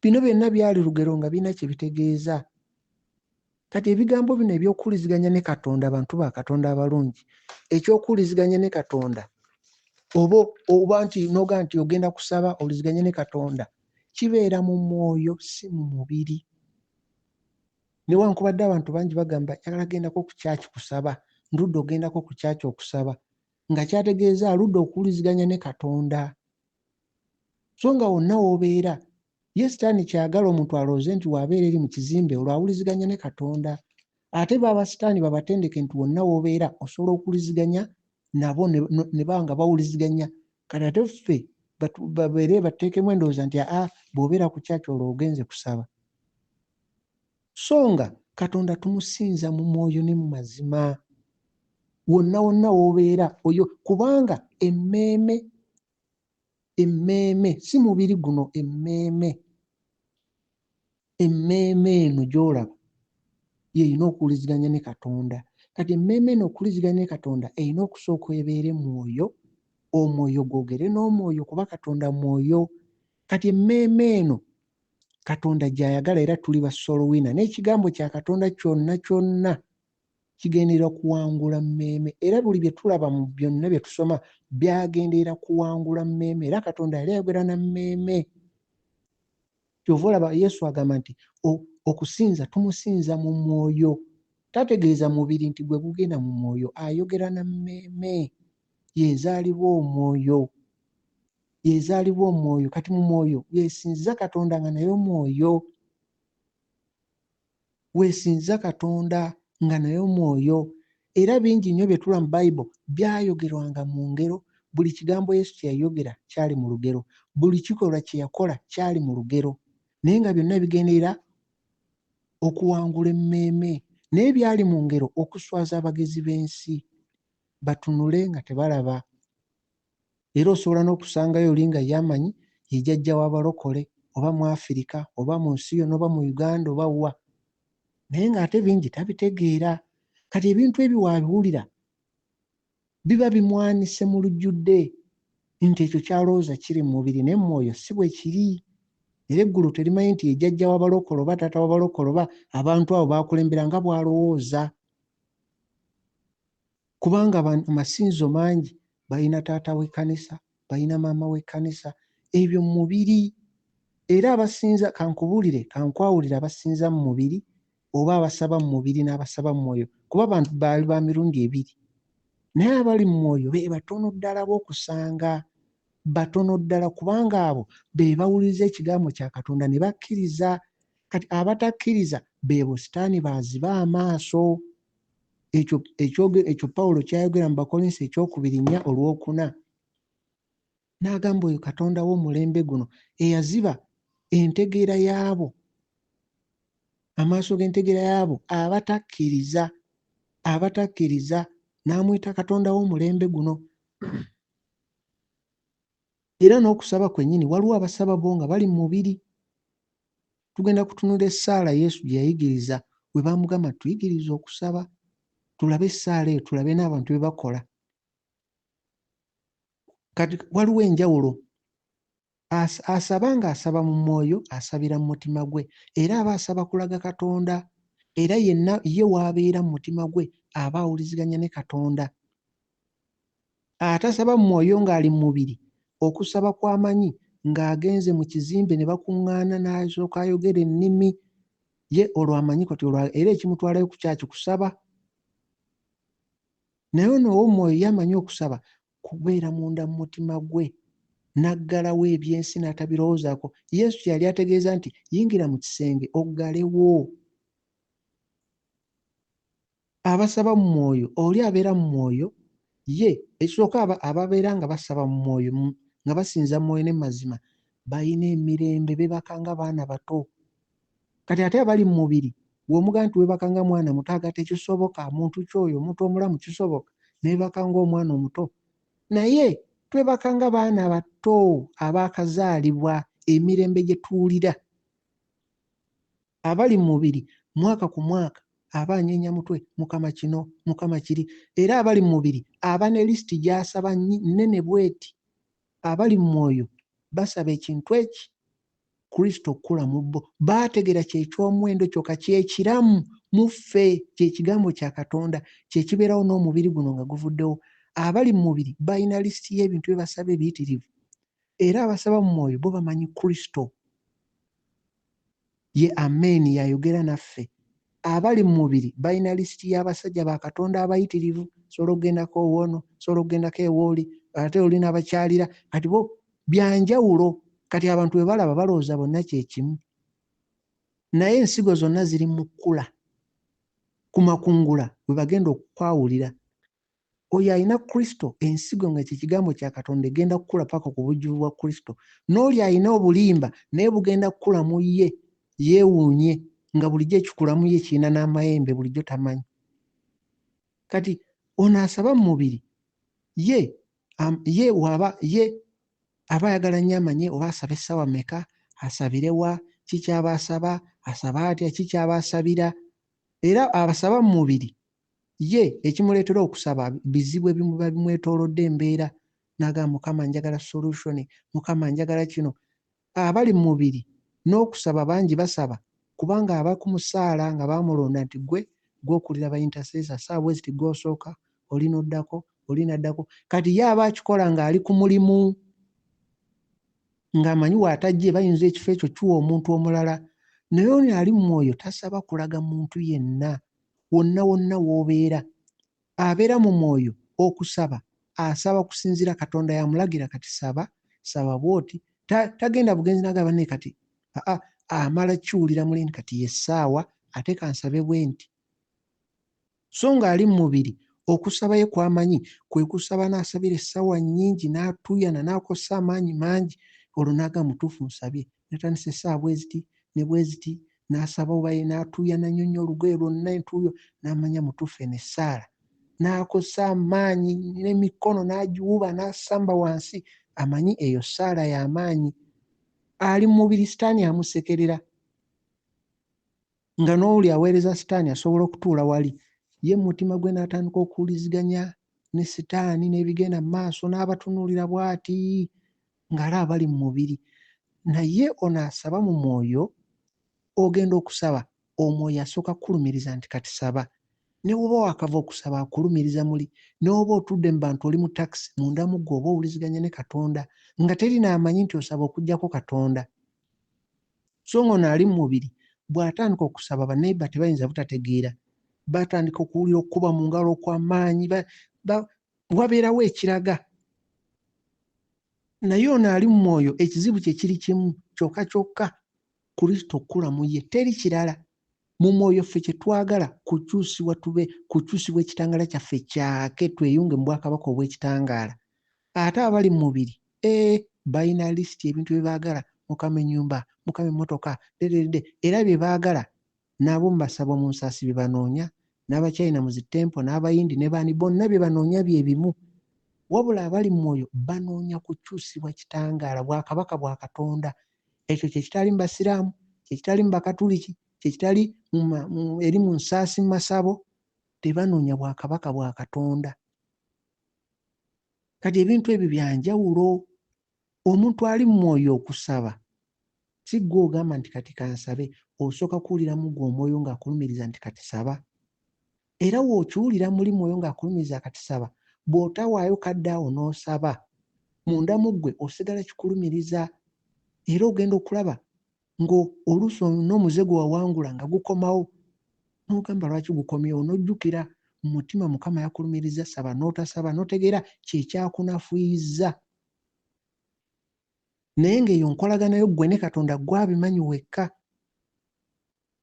Bino byonna byali lugero nga birina kye bitegeeza. Kati ebigambo bino eby'okuwuliziganya ne Katonda, bantu ba Katonda abalungi, eky'okuwuliziganya ne Katonda, oba oba nti n'ogamba nti ogenda kusaba owuliziganye ne Katonda, kibeera mu mwoyo si mu mubiri. Newankubadde abantu bangi bagamba njagala gendako ku kyaki kusaba, ndudde ogendako ku kyaki okusaba, nga kyategeeza aludde okuwuliziganya ne Katonda. So nga wonna w'obeera, ye sitaani ky'ayagala omuntu alowooze nti w'abeera eri mu kizimbe olwo awuliziganya ne Katonda. Ate bo abasitaani babatendeke nti wonna w'obeera osobola okuwuliziganya nabo ne baba nga bawuliziganya. Kati ate ffe babeere batuteekemu endowooza nti aa bw'obeera ku kyaki olwo ogenze kusaba. So nga Katonda tumusinza mu mwoyo ne mu mazima. Wonna wonna w'obeera oyo kubanga emmeeme emmeeme si mubiri guno emmeeme emmeeme eno gy'olaba y'erina okuwuliziganya ne Katonda. Kati emmeeme eno okuwuliziganya ne Katonda erina okusooka ebeere mwoyo, omwoyo gwogere n'omwoyo kuba Katonda mwoyo. Kati emmeeme eno Katonda gy'ayagala era tuli ba soul winner n'ekigambo kya Katonda kyonna kyonna kigenderera kuwangula mmeeme era buli bye tulaba mu byonna bye tusoma byagenderera kuwangula mmeeme era Katonda yali ayogera na mmeeme. Ky'ova olaba Yesu agamba nti okusinza tumusinza mu mwoyo. Tategeeza mubiri nti gwe gugenda mu mwoyo, ayogera na mmeeme y'ezaalibwa omwoyo. Y'ezaalibwa omwoyo kati mu mwoyo yesinza Katonda nga naye omwoyo. Wesinza Katonda nga naye omwoyo. Era bingi nnyo bye tulaba mu Bible byayogerwanga mu ngero. Buli kigambo Yesu kye yayogera kyali mu lugero. Buli kikolwa kye yakola kyali mu lugero. Naye nga byonna bigenderera okuwangula emmeeme. Naye byali mu ngero okuswaza abagezi b'ensi batunule nga tebalaba. Era osobola n'okusangayo oli nga ye amanyi ye jjajja w'abalokole oba mu Afirika oba mu nsi yonna oba mu Uganda oba wa naye ng'ate bingi tabitegeera. Kati ebintu ebyo w'abiwulira biba bimwanise mu lujjudde nti ekyo ky'alowooza kiri mu mubiri naye mu mwoyo si bwe kiri. Era eggulu terimanyi nti ye jjajja w'abalokole oba taata w'abalokole oba abantu abo b'akulembera nga bw'alowooza. Kubanga amasinzizo mangi balina taata w'ekkanisa, balina maama w'ekkanisa, ebyo mu mubiri. Era abasinza, kankubuulire, kankwawulire abasinza mu mubiri oba abasaba mu mubiri n'abasaba mu mwoyo, kuba abantu baali ba mirundi ebiri. Naye abali mu mwoyo be batono ddala b'okusanga, batono ddala kubanga abo be bawuliriza ekigambo kya Katonda ne bakkiriza. Kati abatakkiriza beebo sitaani b'aziba amaaso. Ekyo, ekyoge, ekyo Pawulo ky'ayogera mu Bakolinso ekyokubiri nnya olwokuna. N'agamba oyo Katonda w'omulembe guno eyaziba entegeera y'abo, amaaso g'entegeera y'abo abatakkiriza, abatakkiriza, n'amuyita Katonda w'omulembe guno. Era n'okusaba kwennyini waliwo abasaba bo nga bali mu mubiri. Tugenda kutunula essaala Yesu gye yayigiriza we baamugamba nti tuyigirize okusaba. Tulabe essaala eyo tulabe n'abantu bye bakola. Kati waliwo enjawulo. Asaba ng'asaba mu mwoyo, asabira mu mutima gwe era aba asaba kulaga Katonda era yenna ye w'abeera mu mutima gwe aba awuliziganya ne Katonda. Atasaba mu mwoyo ng'ali mu mubiri, okusaba kw'amanyi ng'agenze mu kizimbe ne bakuŋŋaana n'asooka ayogera ennimi, ye olwo amanyi kati olwo era ekimutwalayo ku kyaki kusaba. Naye ono ow'omwoyo ye amanyi okusaba kubeera munda mu mutima gwe n'aggalawo eby'ensi n'atabirowoozaako. Yesu kye yali ategeeza nti yingira mu kisenge oggalewo. Abasaba mu mwoyo, oli abeera mu mwoyo ye ekisooka ababeera nga basaba mu mwoyo nga basinza mu mwoyo ne mazima balina emirembe beebaka nga baana bato. Kati ate abali mu mubiri bw'omugamba nti weebaka nga mwana muto aga tekisoboka muntu ki oyo omuntu omulamu kisoboka neebaka ng'omwana omuto. Naye twebaka nga baana bato abaakazaalibwa emirembe gye tuwulira. Abali mu mubiri mwaka ku mwaka aba anyeenya mutwe, Mukama kino, Mukama kiri. Era abali mu mubiri aba ne lisiti gy'asaba nnene bw'eti. Abali mu mwoyo basaba ekintu eki Kristo okukula mu bo. Baategera kye ky'omuwendo kyokka, kye kiramu mu ffe, kye kigambo kya Katonda, kye kibeerawo n'omubiri guno nga guvuddewo. Abali mu mubiri balina lisiti y'ebintu bye basaba ebiyitirivu, era abasaba mu mwoyo bo bamanyi Kristo. Ye Ameeni y'ayogera naffe. Abali mu mubiri balina lisiti y'abasajja ba Katonda abayitirivu, sobola okugendako owoono, sobola okugendako ewooli, ate oli n'abakyalira. Kati bo bya njawulo. Kati abantu bwe balaba balowooza bonna kye kimu. Naye ensigo zonna ziri mu kkula. Ku makungula we bagenda okukwawulira. Oyo alina Kristo, ensigo nga kye kigambo kya Katonda egenda kukula paka ku bujjuvu bwa Kristo. N'oli alina obulimba naye bugenda kukula mu ye, yeewuunye nga bulijjo ekikula mu ye kirina n'amayembe bulijjo tamanyi. Kati ono asaba mu mubiri ye, ye waba ye aba ayagala nnyo amanye oba asaba essaawa mmeka, asabire wa, ki ky'aba asaba, asaba atya, ki ky'aba asabira. Era abasaba mu mubiri ye ekimuleetera okusaba bizibu ebimuba bimwetoolodde embeera, n'agamba Mukama njagala solution, Mukama njagala kino. Abali mu mubiri n'okusaba bangi basaba kubanga aba ku musaala nga baamulonda nti gwe gw'okulira ba intercessor, ssaawa bwe ziti gw'osooka, oli n'oddako, oli n'addako. Kati ye aba akikola ng'ali ku mulimu, ng'amanyi w'atajje bayinza ekifo ekyo kiwa omuntu omulala. Naye ono ali mu mwoyo tasaba kulaga muntu yenna, wonna wonna w'obeera. Abeera mu mwoyo okusaba, asaba kusinziira Katonda yamulagira kati saba, saba bw'oti. Tagenda bugenzi n'agamba naye kati, aa, amala kiwulira muli nti kati ye ssaawa ate kansabe bwe nti. So ng'ali mu mubiri okusaba ye kw'amanyi kwe kusaba n'asabira essaawa nnyingi n'atuuyana n'akozesa amaanyi mangi olwo n'agamba mutuufu nsabye. Natandise essaawa bwe ziti ne bwe ziti n'asaba oba ye n'atuuyana nnyo nnyo olugoye lwonna entuuyo n'amanya mutuufu eno essaala. N'akozesa amaanyi n'emikono n'agiwuba n'asamba wansi amanyi eyo ssaala y'amaanyi. Ali mu mubiri sitaani amusekerera. Nga n'oli aweereza sitaani asobola okutuula wali. Ye mu mutima gwe n'atandika okuwuliziganya ne sitaani n'ebigenda mu maaso n'abatunuulira bw'ati ng'alaba bali mu mubiri. Naye ono asaba mu mwoyo, ogenda okusaba omwoyo asooka kukulumiriza nti kati saba. Ne bw'oba waakava okusaba akulumiriza muli, ne bw'oba otudde mu bantu oli mu takisi munda mu ggwe oba owuliziganya ne Katonda nga teri n'amanyi nti osaba okuggyako Katonda. So ng'ono ali mu mubiri bw'atandika okusaba baneighbor tebayinza butategeera. Batandika okuwulira okukuba mu ngalo okw'amaanyi, wabeerawo ekiraga. Naye ono ali mu mwoyo ekizibu kye kiri kimu kyokka kyokka Kristo okukula mu ye teri kirala. Mu mwoyo ffe kye twagala kukyusibwa tube kukyusibwa ekitangaala kyaffe kyake tweyunge mu bwakabaka obw'ekitangaala. Ate abali mu mubiri balina lisiti ebintu bye baagala, Mukama ennyumba, Mukama emmotoka, dededede, era bye baagala n'abo mu basabo mu nsaasi bye banoonya, n'Abachina mu zi temple, n'Abayindi ne baani bonna bye banoonya bye bimu. Wabula abali mu mwoyo banoonya kukyusibwa kitangaala, bwakabaka bwa Katonda. Ekyo kye kitali mu Basiraamu, kye kitali mu Bakatuliki, kye kitali eri mu nsaasi mu masabo, tebanoonya bwakabaka bwa Katonda. Kati ebintu ebyo bya njawulo. Omuntu ali mu mwoyo okusaba, si ggwe ogamba nti kati kansabe, osooka kuwuliramu ggwe omwoyo ng'akulumiriza nti kati saba. Era w'okiwulira muli mwoyo ng'akulumiriza kati saba, bw'otawaayo kadde awo n'osaba, munda mu ggwe osigala kikulumiriza. Era ogenda okulaba ng'oluusi n'omuze gwe wawangula nga gukomawo. N'ogamba lwaki gukomyewo, n'ojjukira mu mutima Mukama yakulumiriza saba n'otasaba, n'otegeera kye kyakunafuyizza. Naye ng'eyo nkolagana yo ggwe ne Katonda gw'abimanyi wekka,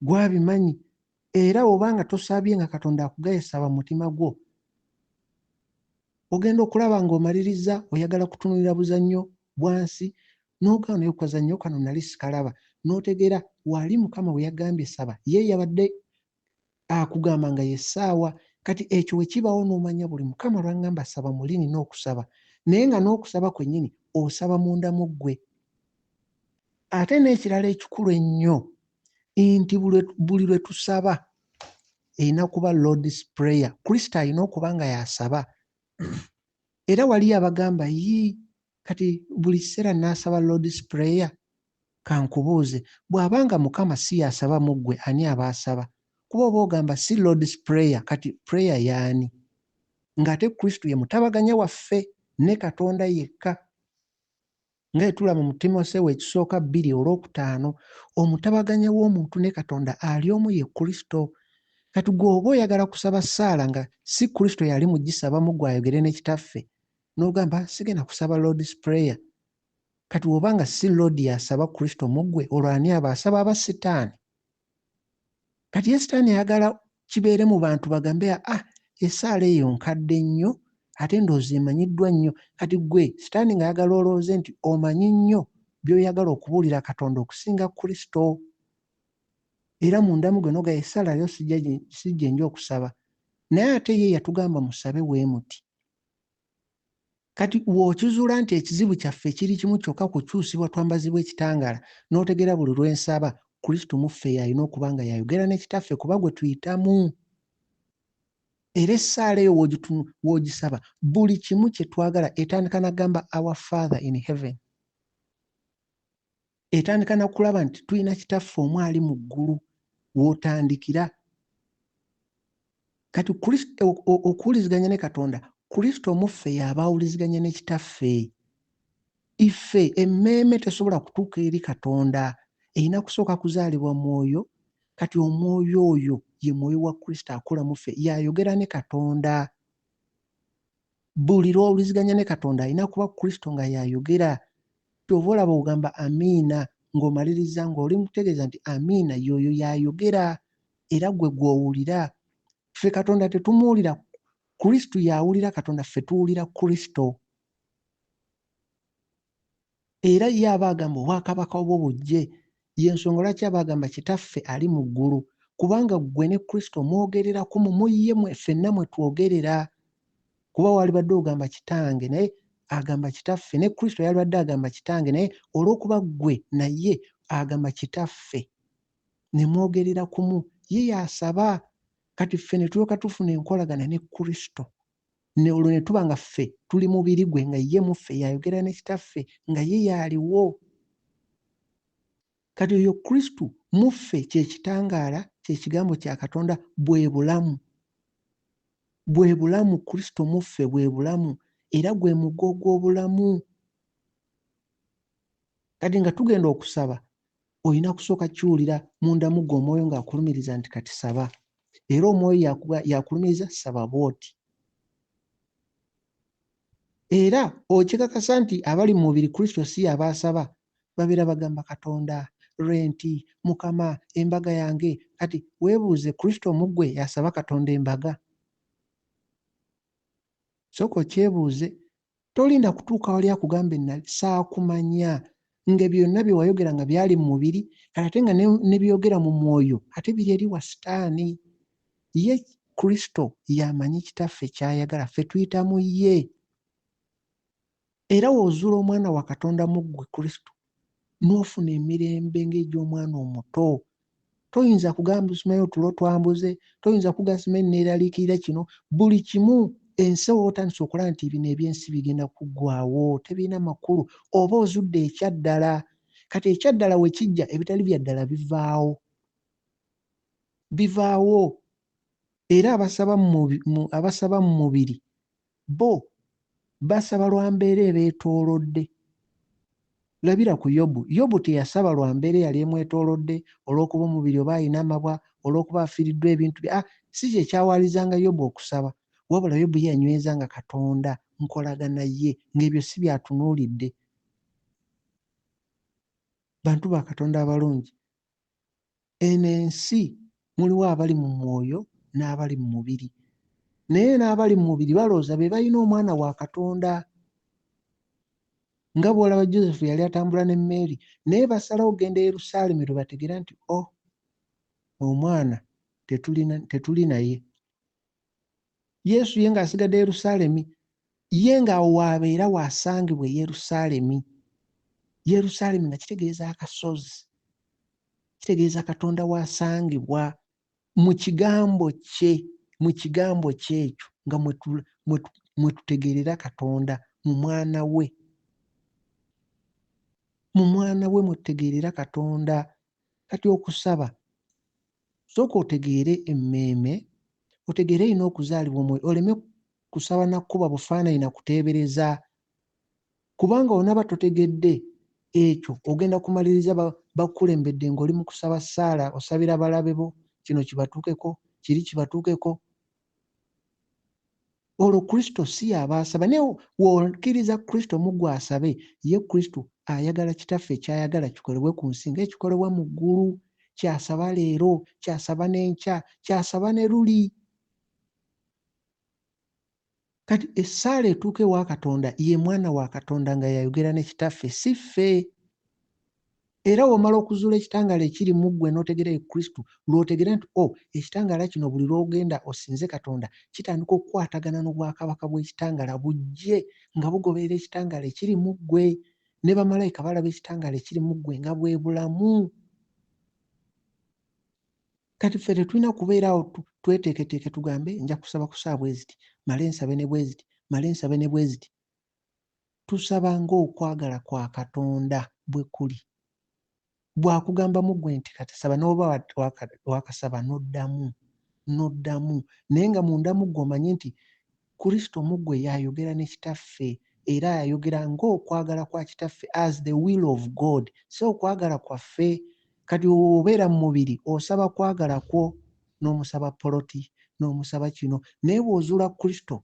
gw'abimanyi. Era bw'oba nga tosabye nga Katonda akugaye saba mu mutima gwo, ogenda okulaba ng'omaliriza oyagala kutunuulira buzannyo bwa nsi, n'ogaana naye kazannyo kano nali sikalaba, n'otegeera wali Mukama bwe yagambye saba, ye yabadde akugamba nga ye ssaawa. Kati ekyo we kibaawo n'omanya buli Mukama lw'aŋŋamba saba muli nina okusaba, naye nga n'okusaba kwennyini osaba munda mu ggwe. Ate n'ekirala ekikulu ennyo nti buli lwe tusaba erina kuba Lord's Prayer. Kristo alina okuba nga y'asaba. Era waliyo abagamba, yii, kati buli kiseera nnaasaba Lord's Prayer? Kankubuuze, bw'aba nga Mukama si y'asaba mu ggwe, ani aba asaba? Kuba oba ogamba si Lord's Prayer, kati prayer y'ani? Ng'ate Kristo ye mutabaganya waffe ne Katonda yekka. Nga bwe tulaba mu Timoseewo ekisooka bbiri olwokutaano, omutabaganya w'omuntu ne Katonda ali omu ye Kristo. Kati gwe oba oyagala kusaba ssaala nga si Kristo yali mu gisabamu gwe ayogere ne Kitaffe, n'ogamba sigenda kusaba Lord's Prayer. Kati bw'oba nga si Lord y'asaba Kristo mu ggwe, olwo ani aba asaba? Aba Sitaani. Kati ye Sitaani ayagala kibeere mu bantu bagambe, ah, essaala eyo nkadde nnyo ate ndowooza emanyiddwa nnyo. Kati ggwe Sitaani ng'ayagala olowooze nti omanyi nnyo by'oyagala okubuulira Katonda okusinga Kristo. Era munda mu gwe n'ogamba essaala yo si gye nja okusaba. Naye ate ye yatugamba musabe bwe muti. Kati w'okizuula nti ekizibu kyaffe kiri kimu kyokka kukyusibwa twambazibwe ekitangaala, n'otegeera buli lwe nsaba, Kristo mu ffe y'alina okuba nga y'ayogera ne Kitaffe kuba gwe tuyitamu. Era essaala eyo w'ogisaba, buli kimu kye twagala etandika na kugamba Our Father in Heaven. Etandika na kulaba nti tulina Kitaffe omu ali mu ggulu w'otandikira. Kati okuwuliziganya ne Katonda, Kristo mu ffe y'aba awuliziganya ne Kitaffe. Iffe emmeeme tesobola kutuuka eri Katonda, erina kusooka kuzaalibwa mwoyo. Kati omwoyo oyo ye mwoyo wa Kristo akula mu ffe, y'ayogera ne Katonda. Buli lw'owuliziganya ne Katonda alina kuba Kristo nga y'ayogera. Ky'ova olaba ogamba amiina ng'omaliriza ng'oli mu kutegeeza nti amiina y'oyo y'ayogera era gwe gw'owulira. Ffe Katonda tetumuwulira, Kristo y'awulira Katonda, ffe tuwulira Kristo. Era ye aba agamba obwakabaka bwo bujje. Y'ensonga lwaki aba agamba Kitaffe ali mu ggulu, kubanga ggwe ne Kristo mwogerera kumu, mu ye mwe ffenna mwe twogerera. Kuba waalibadde ogamba Kitange, naye agamba Kitaffe, ne Kristo yalibadde agamba Kitange, naye olw'okuba ggwe naye agamba Kitaffe, ne mwogerera kumu. Ye y'asaba, kati ffe ne tulyoka tufuna enkolagana ne Kristo. Ne olwo ne tuba nga ffe tuli mubiri gwe, nga ye mu ffe y'ayogera ne Kitaffe, nga ye y'aliwo. Kati oyo Kristo mu ffe kye kitangaala, kye Kigambo kya Katonda, bwe bulamu. Bwe bulamu, Kristo mu ffe bwe bulamu, era gwe mugga ogw'obulamu. Kati nga tugenda okusaba, olina kusooka kiwulira munda mu ggwe omwoyo ng'akulumiriza nti kati saba. Era omwoyo yakulumiriza saba bw'oti. Era okikakasa nti abali mu mubiri Kristo si y'aba asaba, babeera bagamba Katonda, renti, Mukama, embaga yange. Kati weebuuze Kristo mu ggwe y'asaba Katonda embaga? Sooka okyebuuze. Tolinda kutuuka wali akugambe nali saakumanya nga byonna bye wayogera nga byali mu mubiri, kati ate nga ne byogera mu mwoyo ate biri eri wa Sitaani. Ye Kristo y'amanyi Kitaffe ky'ayagala, ffe tuyita mu ye. Era w'ozuula Omwana wa Katonda mu ggwe, Kristo, n'ofuna emirembe ng'egy'omwana omuto. Toyinza kugamba simanyi otulo twambuze, toyinza kugamba simanyi neeraliikirira kino. Buli kimu ensi oba otandise okulaba nti bino eby'ensi bigenda kuggwaawo, tebirina makulu, oba ozudde ekyaddala. Kati ekyaddala we kijja, ebitali bya ddala bivaawo. Bivaawo. Era abasaba mu mubiri bo basaba lwa mbeera ebeetoolodde. Labira ku Yobu. Yobu teyasaba lwa mbeera eyali emwetoolodde, olw'okuba omubiri oba alina amabwa, olw'okuba afiiriddwa ebintu bye. Ah, si kye kyawalirizanga Yobu okusaba. Wabula Yobu ye yanywezanga Katonda nkolagana ye, ng'ebyo si by'atunuulidde. Bantu ba Katonda abalungi, eno ensi muliwo abali mu mwoyo n'abali mu mubiri. Naye n'abali mu mubiri balowooza be balina omwana wa Katonda. Nga bw'olaba Joseph yali atambula ne Mary, naye basalawo okugenda e Yerusaalemi lwe bategeera nti oh, omwana tetuli naye. Yesu ye ng'asigadde Yerusaalemi, ye ng'awo w'abeera w'asangibwa e Yerusaalemi. Yerusaalemi nga kitegeeza akasozi, kitegeeza Katonda w'asangibwa. Mu kigambo kye, mu kigambo kye ekyo nga mwe tutegeerera Katonda mu mwana we. Mu mwana we mwe tutegeerera Katonda. Kati okusaba, sooka otegeere emmeeme, otegeere erina okuzaalibwa omwoyo, oleme kusaba na kukuba bufaananyi na kuteebereza. Kubanga onaba totegedde ekyo, ogenda kumaliriza bakukulembedde ng'oli mu kusaba ssaala, osabira balabe bo, kino kibatuukeko, kiri kibatuukeko. Olwo Kristo si y'aba asaba, naye w'okkiriza Kristo mu ggwe asabe, ye Kristo ayagala Kitaffe ky'ayagala kikolebwe ku nsi ng'ekikolebwa mu ggulu. Ky'asaba leero, ky'asaba n'enkya, ky'asaba ne luli. Kati essaala etuuka ewa Katonda ye mwana wa Katonda nga yayogera ne Kitaffe, si ffe. Era w'omala okuzuula ekitangaala ekiri mu ggwe n'otegeera ye Kristo, lw'otegeera nti, oh, ekitangaala kino buli lw'ogenda osinze Katonda, kitandika okukwatagana n'obwakabaka bw'ekitangaala bujje nga bugoberera ekitangaala ekiri mu ggwe. Ne bamalayika balaba ekitangaala ekiri mu ggwe nga bwe bulamu. Kati ffe tetulina kubeera awo tweteeketeeke tugambe nja kusaba ku ssaawa bwe ziti, male nsabe ne bwe ziti, male nsabe ne bwe ziti. Tusaba ng'okwagala kwa Katonda bwe kuli. Bw'akugamba mu ggwe nti kati saba, n'oba wakasaba n'oddamu, n'oddamu, naye nga munda mu ggwe omanyi nti Kristo mu ggwe y'ayogera ne Kitaffe, era ayogera ng'okwagala kwa Kitaffe, as the will of God, si okwagala kwaffe. Kati obeera mu mubiri osaba kwagala kwo, n'omusaba poloti, n'omusaba kino, naye bw'ozuula Kristo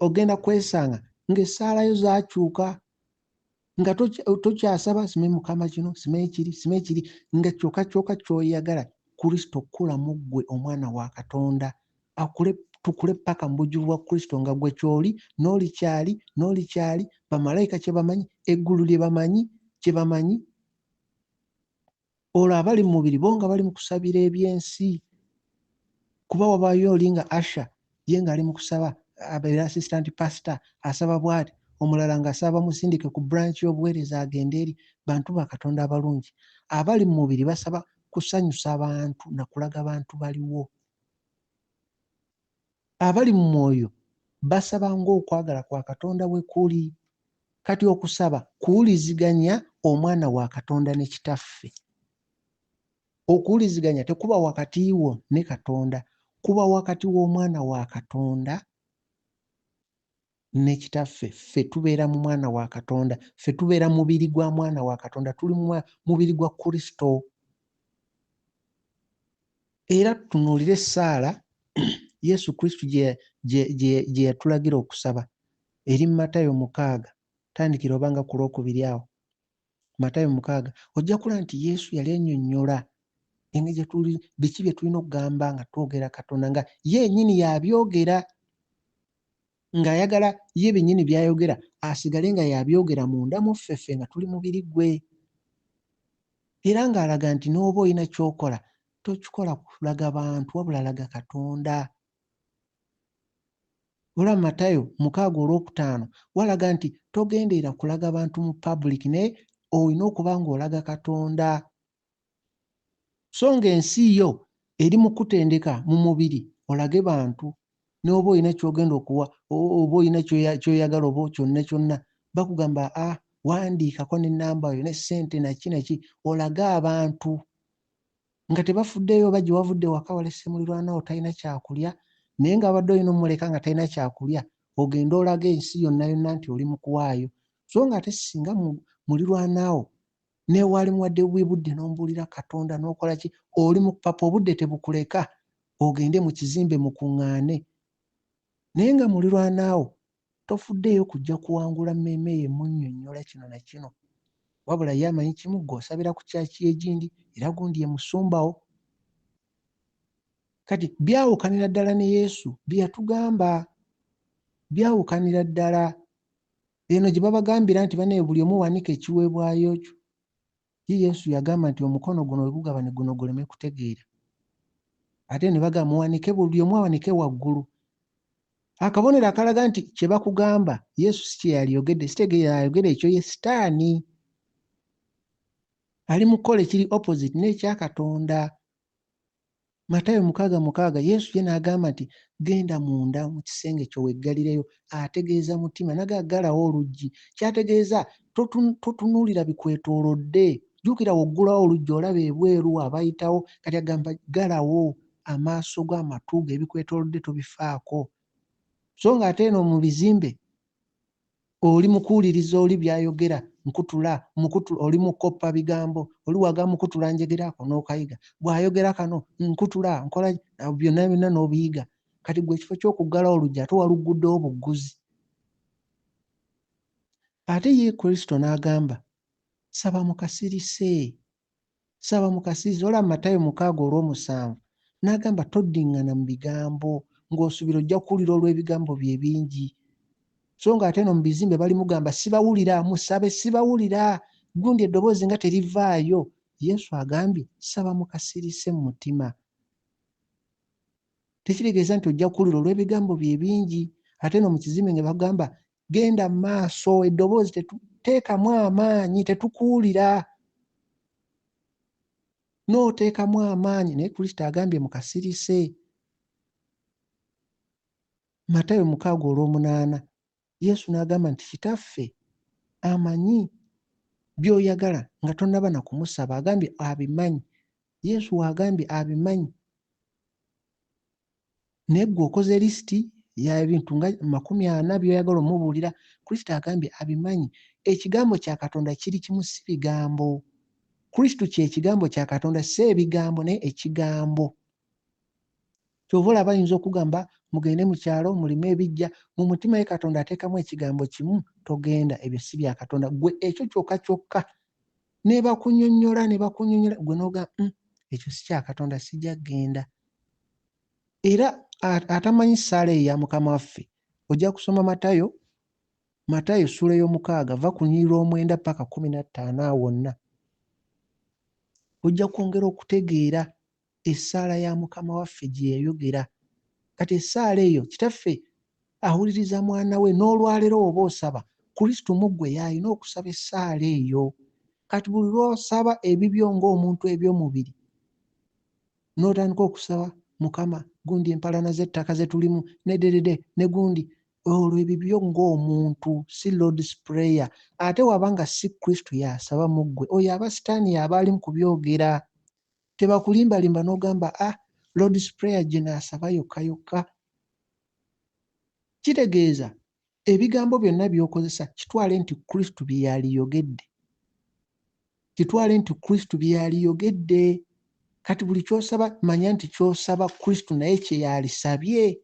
ogenda kwesanga ng'essaala yo zaakyuka, nga tokyasaba simanyi Mukama kino, simanyi kiri, simanyi kiri, nga kyokka kyokka ky'oyagala Kristo kkula mu ggwe omwana wa Katonda, akule, tukule ppaka mu bujjuvu bwa Kristo, nga ggwe ky'oli, n'oli ky'ali, n'oli ky'ali, bamalayika kye bamanyi, eggulu lye bamanyi, kye bamanyi. Olwo abali mu mubiri bo nga bali mu kusabira eby'ensi, kuba wabaayo oli nga Asha ye ng'ali mu kusaba, abeera assistant pastor, asaba bw'ati, omulala ng'asaba bamusindike ku branch y'obuweereza agende eri. Bantu ba Katonda abalungi. Abali mu mubiri basaba kusanyusa bantu na kulaga bantu baliwo. Abali mu mwoyo basaba ng'okwagala kwa Katonda bwe kuli. Kati okusaba kuwuliziganya omwana wa Katonda ne Kitaffe. Okuwuliziganya tekuba wakati wo ne Katonda, kuba wakati w'omwana wa Katonda ne Kitaffe. Ffe tubeera mu mwana wa Katonda, ffe tubeera mubiri gwa mwana wa Katonda, tuli mu mubiri gwa Kristo. Era tutunuulire essaala Yesu Kristo gye yatulagira okusaba eri mu Matayo 6, tandikira oba nga ku lwokubiri awo. Matayo 6, ojja kulaba nti Yesu yali annyonnyola engeri gye tuli, biki bye tulina okugamba nga twogera Katonda, nga ye yennyini y'abyogera, ng'ayagala ye byennyini by'ayogera asigale nga y'abyogera munda mu ffe, ffe nga tuli mubiri gwe. Era ng'alaga nti n'oba olina ky'okola, tokikola kulaga bantu, wabula laga Katonda. Olaba Matayo 6 olwokutaano walaga nti togenderera kulaga bantu mu public, naye olina okuba ng'olaga Katonda. So ng'ensi yo eri mu kutendeka mu mubiri olage bantu, n'oba olina ky'ogenda okuwa, oba olina ky'oyagala oba kyonna kyonna, bakugamba wandiikako n'ennamba yo ne ssente naki naki, olage abantu nga tebafuddeeyo oba gye wavudde waka walese muliraanwa wo talina kyakulya, naye ng'abadde olina omuleka nga talina kyakulya, ogende olage ensi yonna yonna nti oli mu kuwaayo. So ng'ate singa muliraanwa wo ne waali muwadde bubi budde n'omubuulira Katonda n'okola ki, oli mu kupapa obudde tebukuleka ogende mu kizimbe mukuŋŋaane, naye nga muliraanwa wo tofuddeeyo kujja kuwangula mmeeme ye munnyonnyola kino na kino, wabula ye amanyi kimu, ggwe osabira ku kyaki y'egindi era gundi ye musumba wo. Kati byawukanira ddala ne Yesu bye yatugamba, byawukanira ddala. Eno gye babagambira nti bannaye buli omu wanika ekiweebwayo kyo. Ye Yesu yagamba nti omukono guno we gugaba ne guno guleme kutegeera. Ate ne bagamba muwanike, buli omu awanike waggulu. Akabonero akalaga nti kye bakugamba Yesu si kye yaliyogedde, si tegeera ayogera ekyo ye Sitaani. Ali mu kukola ekiri opposite n'ekya Katonda. Matayo 6:6, Yesu ye n'agamba nti genda munda mu kisenge kyo weggalireyo, ategeeza mutima, n'agamba ggalawo oluggi. Ky'ategeeza totunuulira bikwetoolodde. Jjukira w'oggulawo oluggi olaba ebweru abayitawo, kati agamba ggalawo amaaso go, amatu go, ebikwetoolodde tobifaako. So ng'ate eno mu bizimbe oli mu kuwuliriza oli by'ayogera, nkutula, mukutula, oli mu kukoppa bigambo, oli waga mukutula njegera ako n'okayiga, bw'ayogera kano nkutula, nkola byonna byonna n'obiyiga. Kati ggwe ekifo ky'okuggalawo oluggi ate walugguddewo bugguzi. Ate ye Kristo n'agamba saba mu kasirise, saba mu kasirise. Olaba Matayo 6:7 n'agamba toddiŋŋana mu bigambo ng'osuubira ojja kuwulira olw'ebigambo bye ebingi. So ng'ate eno mu bizimbe bali mugamba sibawulira, musabe sibawulira, gundi eddoboozi nga terivaayo. Yesu agambye saba mu kasirise mu mutima. Tekitegeeza nti ojja kuwulira olw'ebigambo bye ebingi. Ate eno mu kizimbe nga bagamba genda mu maaso, eddoboozi teekamu amaanyi, tetukuwulira. N'oteekamu amaanyi, naye Kristo agambye mu kasirise. Matayo 6:8, Yesu n'agamba nti Kitaffe amanyi by'oyagala nga tonnaba na kumusaba, agambye abimanyi. Yesu w'agambye abimanyi. Naye ggwe okoze lisiti y'ebintu nga 40 by'oyagala omubuulira, Kristo agambye abimanyi. Ekigambo kya Katonda kiri kimu, si bigambo. Kristo kye kigambo kya Katonda, si ebigambo, naye ekigambo. Ky'ova olaba bayinza okugamba mugende mu kyalo mulime ebijja, mu mutima ye Katonda ateekamu ekigambo kimu, togenda, ebyo si bya Katonda. Ggwe ekyo kyokka kyokka ne bakunyonnyola, ne bakunyonnyola, ggwe n'ogamba ekyo si kya Katonda, sijja kugenda. Era atamanyi ssaala eyo ya Mukama waffe, ojja kusoma Matayo, Matayo ssuula 6, va ku lunyiriri lw'omwenda paka 15 awo wonna. Ojja kwongera okutegeera essaala ya Mukama waffe gye yayogera. Kati essaala eyo Kitaffe awuliriza mwana we, n'olwaleero oba osaba, Kristo mu ggwe y'alina okusaba essaala eyo. Kati buli lw'osaba ebibyo ng'omuntu eby'omubiri, n'otandika okusaba Mukama gundi empalana z'ettaka ze tulimu ne dedede ne gundi, olwo ebibyo ng'omuntu si Lord's Prayer. Ate waba nga si Kristo y'asaba mu ggwe, oyo aba Sitaani y'aba ali mu kubyogera. Tebakulimbalimba n'ogamba Lord's Prayer gye naasaba yokka yokka. Kitegeeza ebigambo byonna by'okozesa kitwale nti Kristo bye yaliyogedde. Kitwale nti Kristo bye yaliyogedde. Kati buli ky'osaba manya nti ky'osaba Kristo naye kye yalisabye.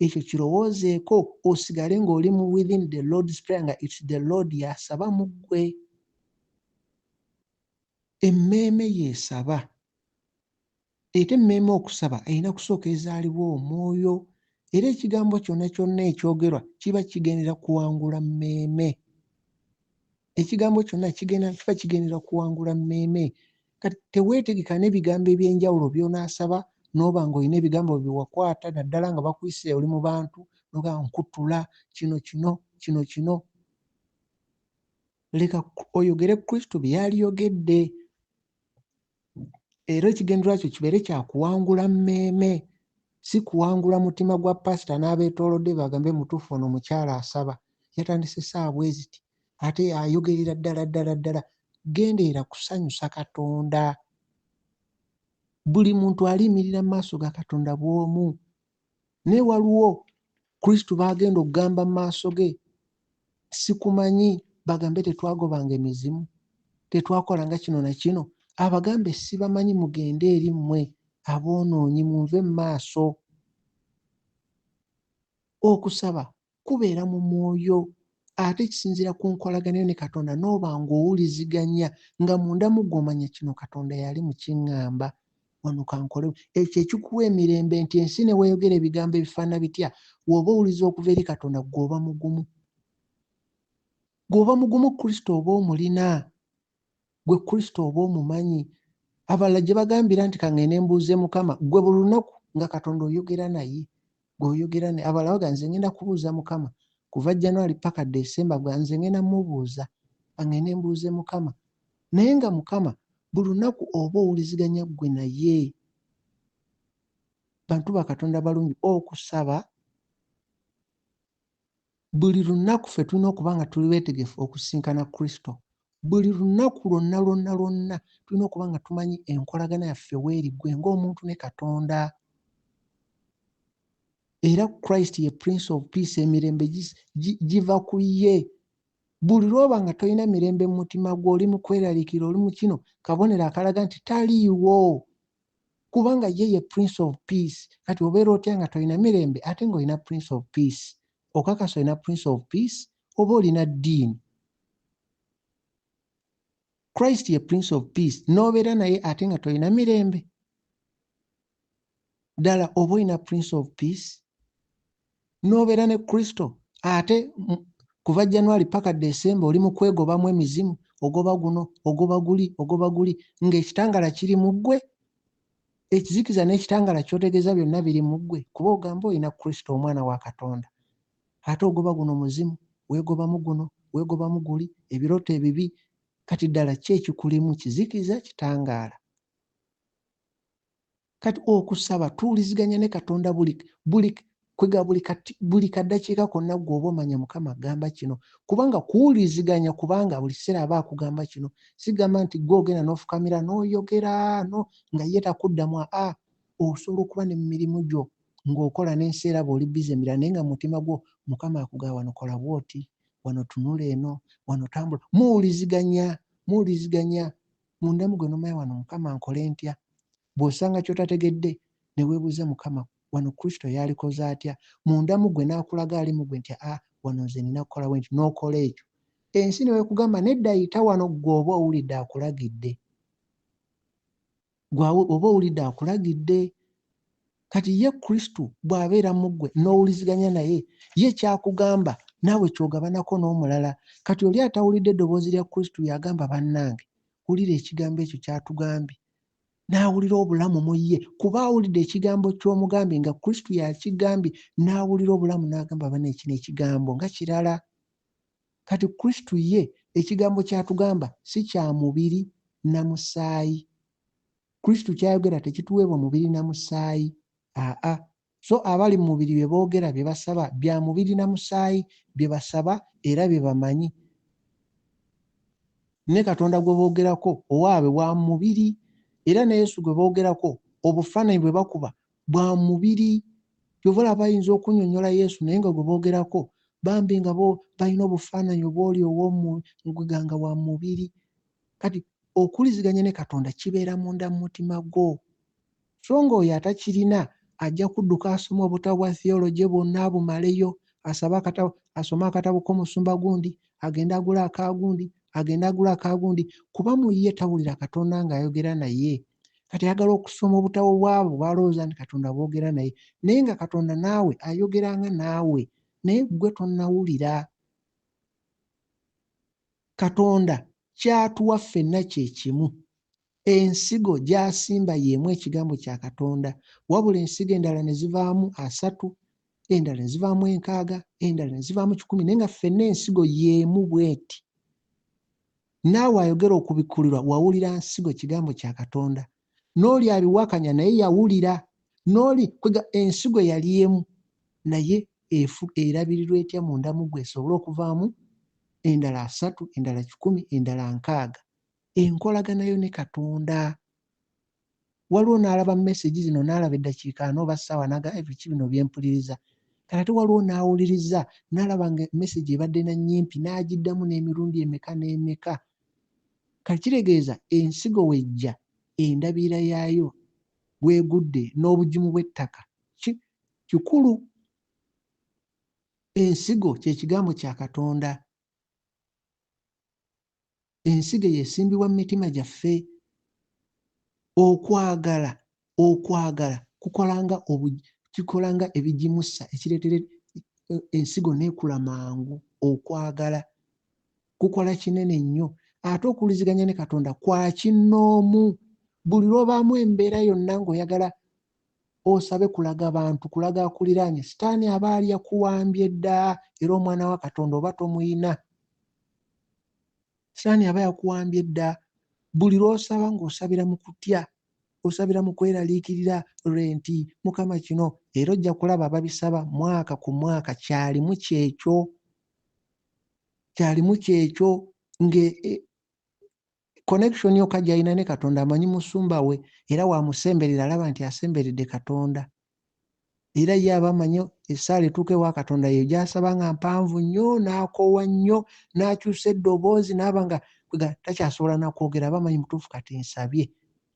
Ekyo kirowoozeeko osigale ng'oli mu within the Lord's Prayer nga it's the Lord y'asaba mu ggwe. Emmeeme y'esaba. Ate emmeeme okusaba erina kusooka ezaalibwa omwoyo. Era ekigambo kyonna kyonna ekyogerwa kiba kigendera kuwangula mmeeme. Ekigambo kyonna kiba kigendera kuwangula mmeeme. Kati teweetegeka n'ebigambo eby'enjawulo by'onaasaba n'oba ng'olina ebigambo bye wakwata naddala nga bakuyise oli mu bantu n'ogamba nkutula kino kino kino kino. Leka oyogere Kristo bye yaliyogedde. Era ekigendererwa kyo kibeere kya kuwangula mmeeme, si kuwangula mutima gwa pasita n'abeetoolodde bagambe mutuufu ono mukyala asaba, yatandise ssaawa bwe ziti, ate ayogerera ddala ddala ddala. Genderera kusanyusa Katonda. Buli muntu aliyimirira mu maaso ga Katonda bw'omu. Naye waliwo Kristo b'agenda okugamba mu maaso ge, sikumanyi, bagambe tetwagobanga emizimu, tetwakolanga kino na kino, abagambe sibamanyi mugende eri mmwe aboonoonyi munve mu maaso. Okusaba kubeera mu mwoyo ate kisinziira ku nkolagana yo ne Katonda n'oba ng'owuliziganya nga munda mu ggwe omanya kino Katonda yali mu kiŋŋamba wano kankole. Ekyo ekikuwa emirembe nti ensi ne weeyogera ebigambo ebifaanana bitya, w'oba owuliza okuva eri Katonda ggwe oba mugumu. Ggwe oba mugumu Kristo oba omulina. Ggwe Kristo oba omumanyi. Abalala gye bagambira nti kangende mbuuze Mukama, ggwe buli lunaku nga Katonda oyogera naye. Ggwe oyogera naye. Abalala bagamba nze ngenda kubuuza Mukama kuva January paka December, gwe nze ngenda mubuuza, kangende mbuuze Mukama. Naye nga Mukama buli lunaku oba owuliziganya ggwe naye. Bantu ba Katonda balungi, okusaba buli lunaku ffe tulina okuba nga tuli beetegefu okusisinkana Kristo. Buli lunaku lwonna lwonna lwonna tulina okuba nga tumanyi enkolagana yaffe weeri ggwe ng'omuntu ne Katonda. Era Christ ye Prince of Peace, emirembe giva ku ye. Buli lw'oba nga tolina mirembe mu mutima gwo, oli mu kweraliikirira, oli mu kino, kabonero akalaga nti taliiwo. Kubanga ye ye Prince of Peace. Kati obeera otya nga tolina mirembe ate ng'olina Prince of Peace? Okakasa olina Prince of Peace oba olina ddiini? Christ ye Prince of Peace, n'obeera naye ate nga tolina mirembe. Ddala oba olina Prince of Peace? N'obeera ne Kristo ate kuva January paka December oli mu kwegobamu emizimu, ogoba guno, ogoba guli, ogoba guli, ng'ekitangala kiri mu ggwe. Ekizikiza n'ekitangala ky'otegeeza byonna biri mu ggwe, kuba ogamba olina Kristo omwana wa Katonda. Ate ogoba guno muzimu, weegobamu guno, weegobamu guli, ebirooto ebibi. Kati ddala ki ekikulimu, kizikiza, kitangaala? Kati okusaba tuwuliziganya ne Katonda buli, buli, kwega buli kati, buli kaddakiika konna ggwe oba omanya Mukama agamba kino. Kubanga kuwuliziganya, kubanga buli kiseera aba akugamba kino. Sigamba nti ggwe ogenda n'ofukamira n'oyogera no nga ye takuddamu. Aa, osobola okuba ne mu mirimu gyo ng'okola n'ensi era bw'oli busy emirala, naye nga mu mutima gwo Mukama akugamba wano kola bw'oti, wano tunula eno, wano tambula. Muwuliziganya, muwuliziganya. Munda mu gwe n'omanya wano Mukama nkole ntya. Bw'osanga ky'otategedde ne weebuuza Mukama wano Kristo yalikoze atya. Munda mu ggwe n'akulaga ali mu ggwe nti a wano nze nina kukola bwe nti, n'okola ekyo. Ensi ne weekugamba nedda yita wano, ggwe oba owulidde akulagidde. Ggwe oba owulidde akulagidde. Kati ye Kristo bw'abeera mu ggwe n'owuliziganya naye, ye ky'akugamba naawe ky'ogabanako n'omulala. Kati oli atawulidde eddoboozi lya Kristo y'agamba bannange, wulira ekigambo ekyo ky'atugambye. N'awulira obulamu mu ye, kuba awulidde ekigambo ky'omugambye nga Kristo yakigambye, n'awulira obulamu n'agamba banne kino ekigambo nga kirala. Kati Kristo ye ekigambo ky'atugamba si kya mubiri na musaayi. Kristo ky'ayogera tekituweebwa mubiri na musaayi. Aa, so abali mu mubiri bye boogera bye basaba bya mubiri na musaayi, bye basaba era bye bamanyi. Ne Katonda gwe boogerako owaabwe wa mubiri, era ne Yesu gwe boogerako obufaananyi bwe bakuba bwa mubiri. Kyova olaba bayinza okunnyonnyola Yesu naye nga gwe boogerako bambi nga bo balina obufaananyi obw'oli ow'omuganga wa mubiri. Kati okuwuliziganya ne Katonda kibeera munda mu mutima gwo. So ng'oyo atakirina ajja kudduka asome obutabo bwa theology bwonna abumaleyo, asabe akatabo, asome akatabo k'omusumba gundi, agende agule akagundi, agende agule akagundi, kuba mu ye tawulira Katonda ng'ayogera naye. Kati ayagala okusoma obutabo bwabo bw'alowooza nti Katonda bwogera naye, naye nga Katonda naawe ayogera nga naawe, naye ggwe tonnawulira. Katonda ky'atuwa ffenna kye kimu. Ensigo gy'asimba y'emu ekigambo kya Katonda, wabula ensigo endala ne zivaamu 30, endala ne zivaamu 60, endala ne zivaamu 100, naye nga ffenna ensigo y'emu bw'eti. Naawe ayogera okubikkulirwa wawulira nsigo kigambo kya Katonda. N'oli abiwakanya naye yawulira. N'oli kwega ensigo yali emu, naye erabirirwa etya munda mu ggwe esobole okuvaamu endala 30, endala 100, endala 60. Enkolagana yo ne Katonda. Waliwo n'alaba message zino n'alaba eddakiika ana oba ssaawa n'agamba biki bino bye mpuliriza. Kati ate waliwo n'awuliriza n'alaba nga message ebadde na nnyimpi n'agiddamu n'emirundi emeka n'emeka. Kati kitegeeza ensigo w'ejja endabirira yaayo bw'egudde n'obugimu bw'ettaka kikulu. Ensigo kye kigambo kya Katonda. Ensigo eyo esimbibwa mu mitima gyaffe. Okwagala, okwagala kukola nga ebigimusa ekireetera ensigo n'ekula mangu. Okwagala kukola kinene nnyo. Ate okuwuliziganya ne Katonda kwa kinnoomu. Buli lw'obaamu embeera yonna ng'oyagala osabe kulaga bantu, kulaga akuliraanye, Sitaani aba ali yakuwambye dda, era omwana wa Katonda oba tomuyina. Sitaani aba yakuwambye dda. Buli lw'osaba ng'osabira mu kutya. Osabira mu kweraliikirira renti, Mukama kino, era ojja kulaba ababisaba mwaka ku mwaka kyalimu kyekyo, kyalimu kyekyo nge connection yokka gy'alina ne Katonda amanyi musumba we era wamusemberera alaba nti asemberedde Katonda. Era ye aba amanyi essaala etuuka ewa Katonda ye gy'asaba nga mpanvu nnyo n'akoowa nnyo n'akyusa eddoboozi n'aba nga takyasobola na kwogera, aba amanyi mutuufu kati nsabye,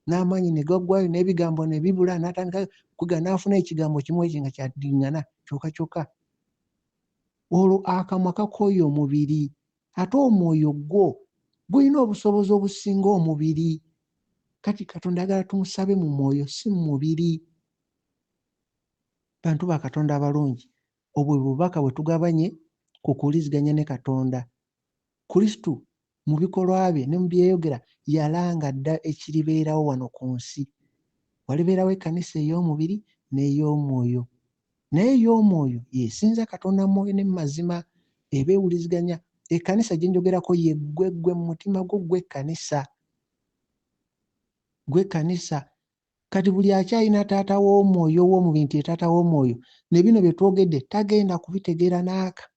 n'amaanyi ne gaggwayo n'ebigambo ne bibula n'atandika kwega n'afuna ekigambo kimu ekyo nga kyaddiŋŋana kyokka kyokka. Olwo akamwa kakooya omubiri, ate omwoyo gwo gulina obusobozi obusinga omubiri. Kati Katonda ayagala tumusabe mu mwoyo si mu mubiri. Bantu ba Katonda abalungi, obwo bwe bubaka bwe tugabanye ku kuwuliziganya ne Katonda. Kristo mu bikolwa bye ne mu byeyogera yalanga dda ekiribeerawo wano ku nsi. Walibeerawo ekkanisa ey'omubiri n'ey'omwoyo. Naye ey'omwoyo y'esinza Katonda mu mwoyo ne mu mazima, eba ewuliziganya. Ekkanisa gye njogerako ye ggwe, ggwe mu mutima gwo, ggwe ekkanisa. Ggwe ekkanisa. Kati buli akyalina taata w'omwoyo ow'omubiri nti ye taata w'omwoyo, ne bino bye twogedde tagenda kubitegeera n'aka.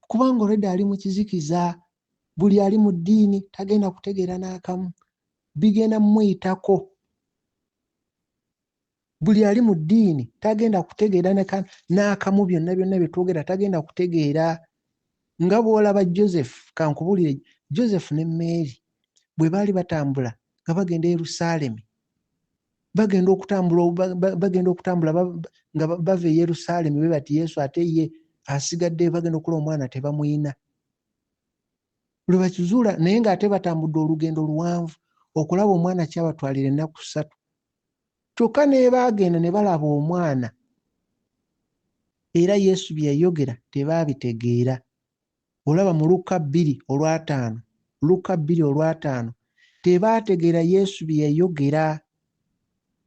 Kubanga already ali mu kizikiza, buli ali mu ddiini tagenda kutegeera n'akamu. Bigenda mumuyitako. Buli ali mu ddiini tagenda kutegeera n'akamu byonna byonna bye twogera tagenda kutegeera. Nga bw'olaba Joseph, kankubuulire, Joseph ne Mary bwe baali batambula nga bagenda e Yerusaalemi, bagenda okutambula, bagenda okutambula nga bava e Yerusaalemi bwe bati Yesu ate ye asigadde, bagenda okulaba omwana tebamuyina. Lwe bakizuula naye ng'ate batambudde olugendo luwanvu okulaba omwana kyabatwalira ennaku 3. Kyokka ne baagenda ne balaba omwana era Yesu bye yayogera tebaabitegeera. Olaba mu Lukka bbiri olwataano, Lukka bbiri olwataano, tebaategeera Yesu bye yayogera.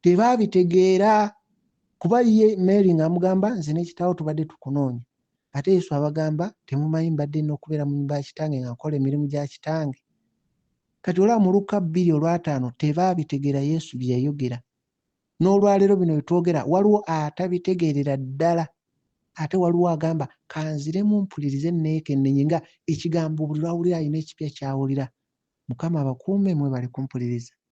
Tebaabitegeera kuba ye Mary ng'amugamba nze ne kitaawo tubadde tukunoonya. Ate Yesu abagamba temumanyi mbadde nina okubeera mu nnyumba ya kitange nga nkola emirimu gya kitange. Kati olaba mu Lukka bbiri olwataano tebaabitegeera Yesu bye yayogera. N'olwaleero bino bye twogera waliwo atabitegeerera ddala, ate waliwo agamba kanziremu mpulirize neekenneenye nga ekigambo buli lw'awulira alina ekipya ky'awulira. Mukama abakuume, mwebale kumpuliriza.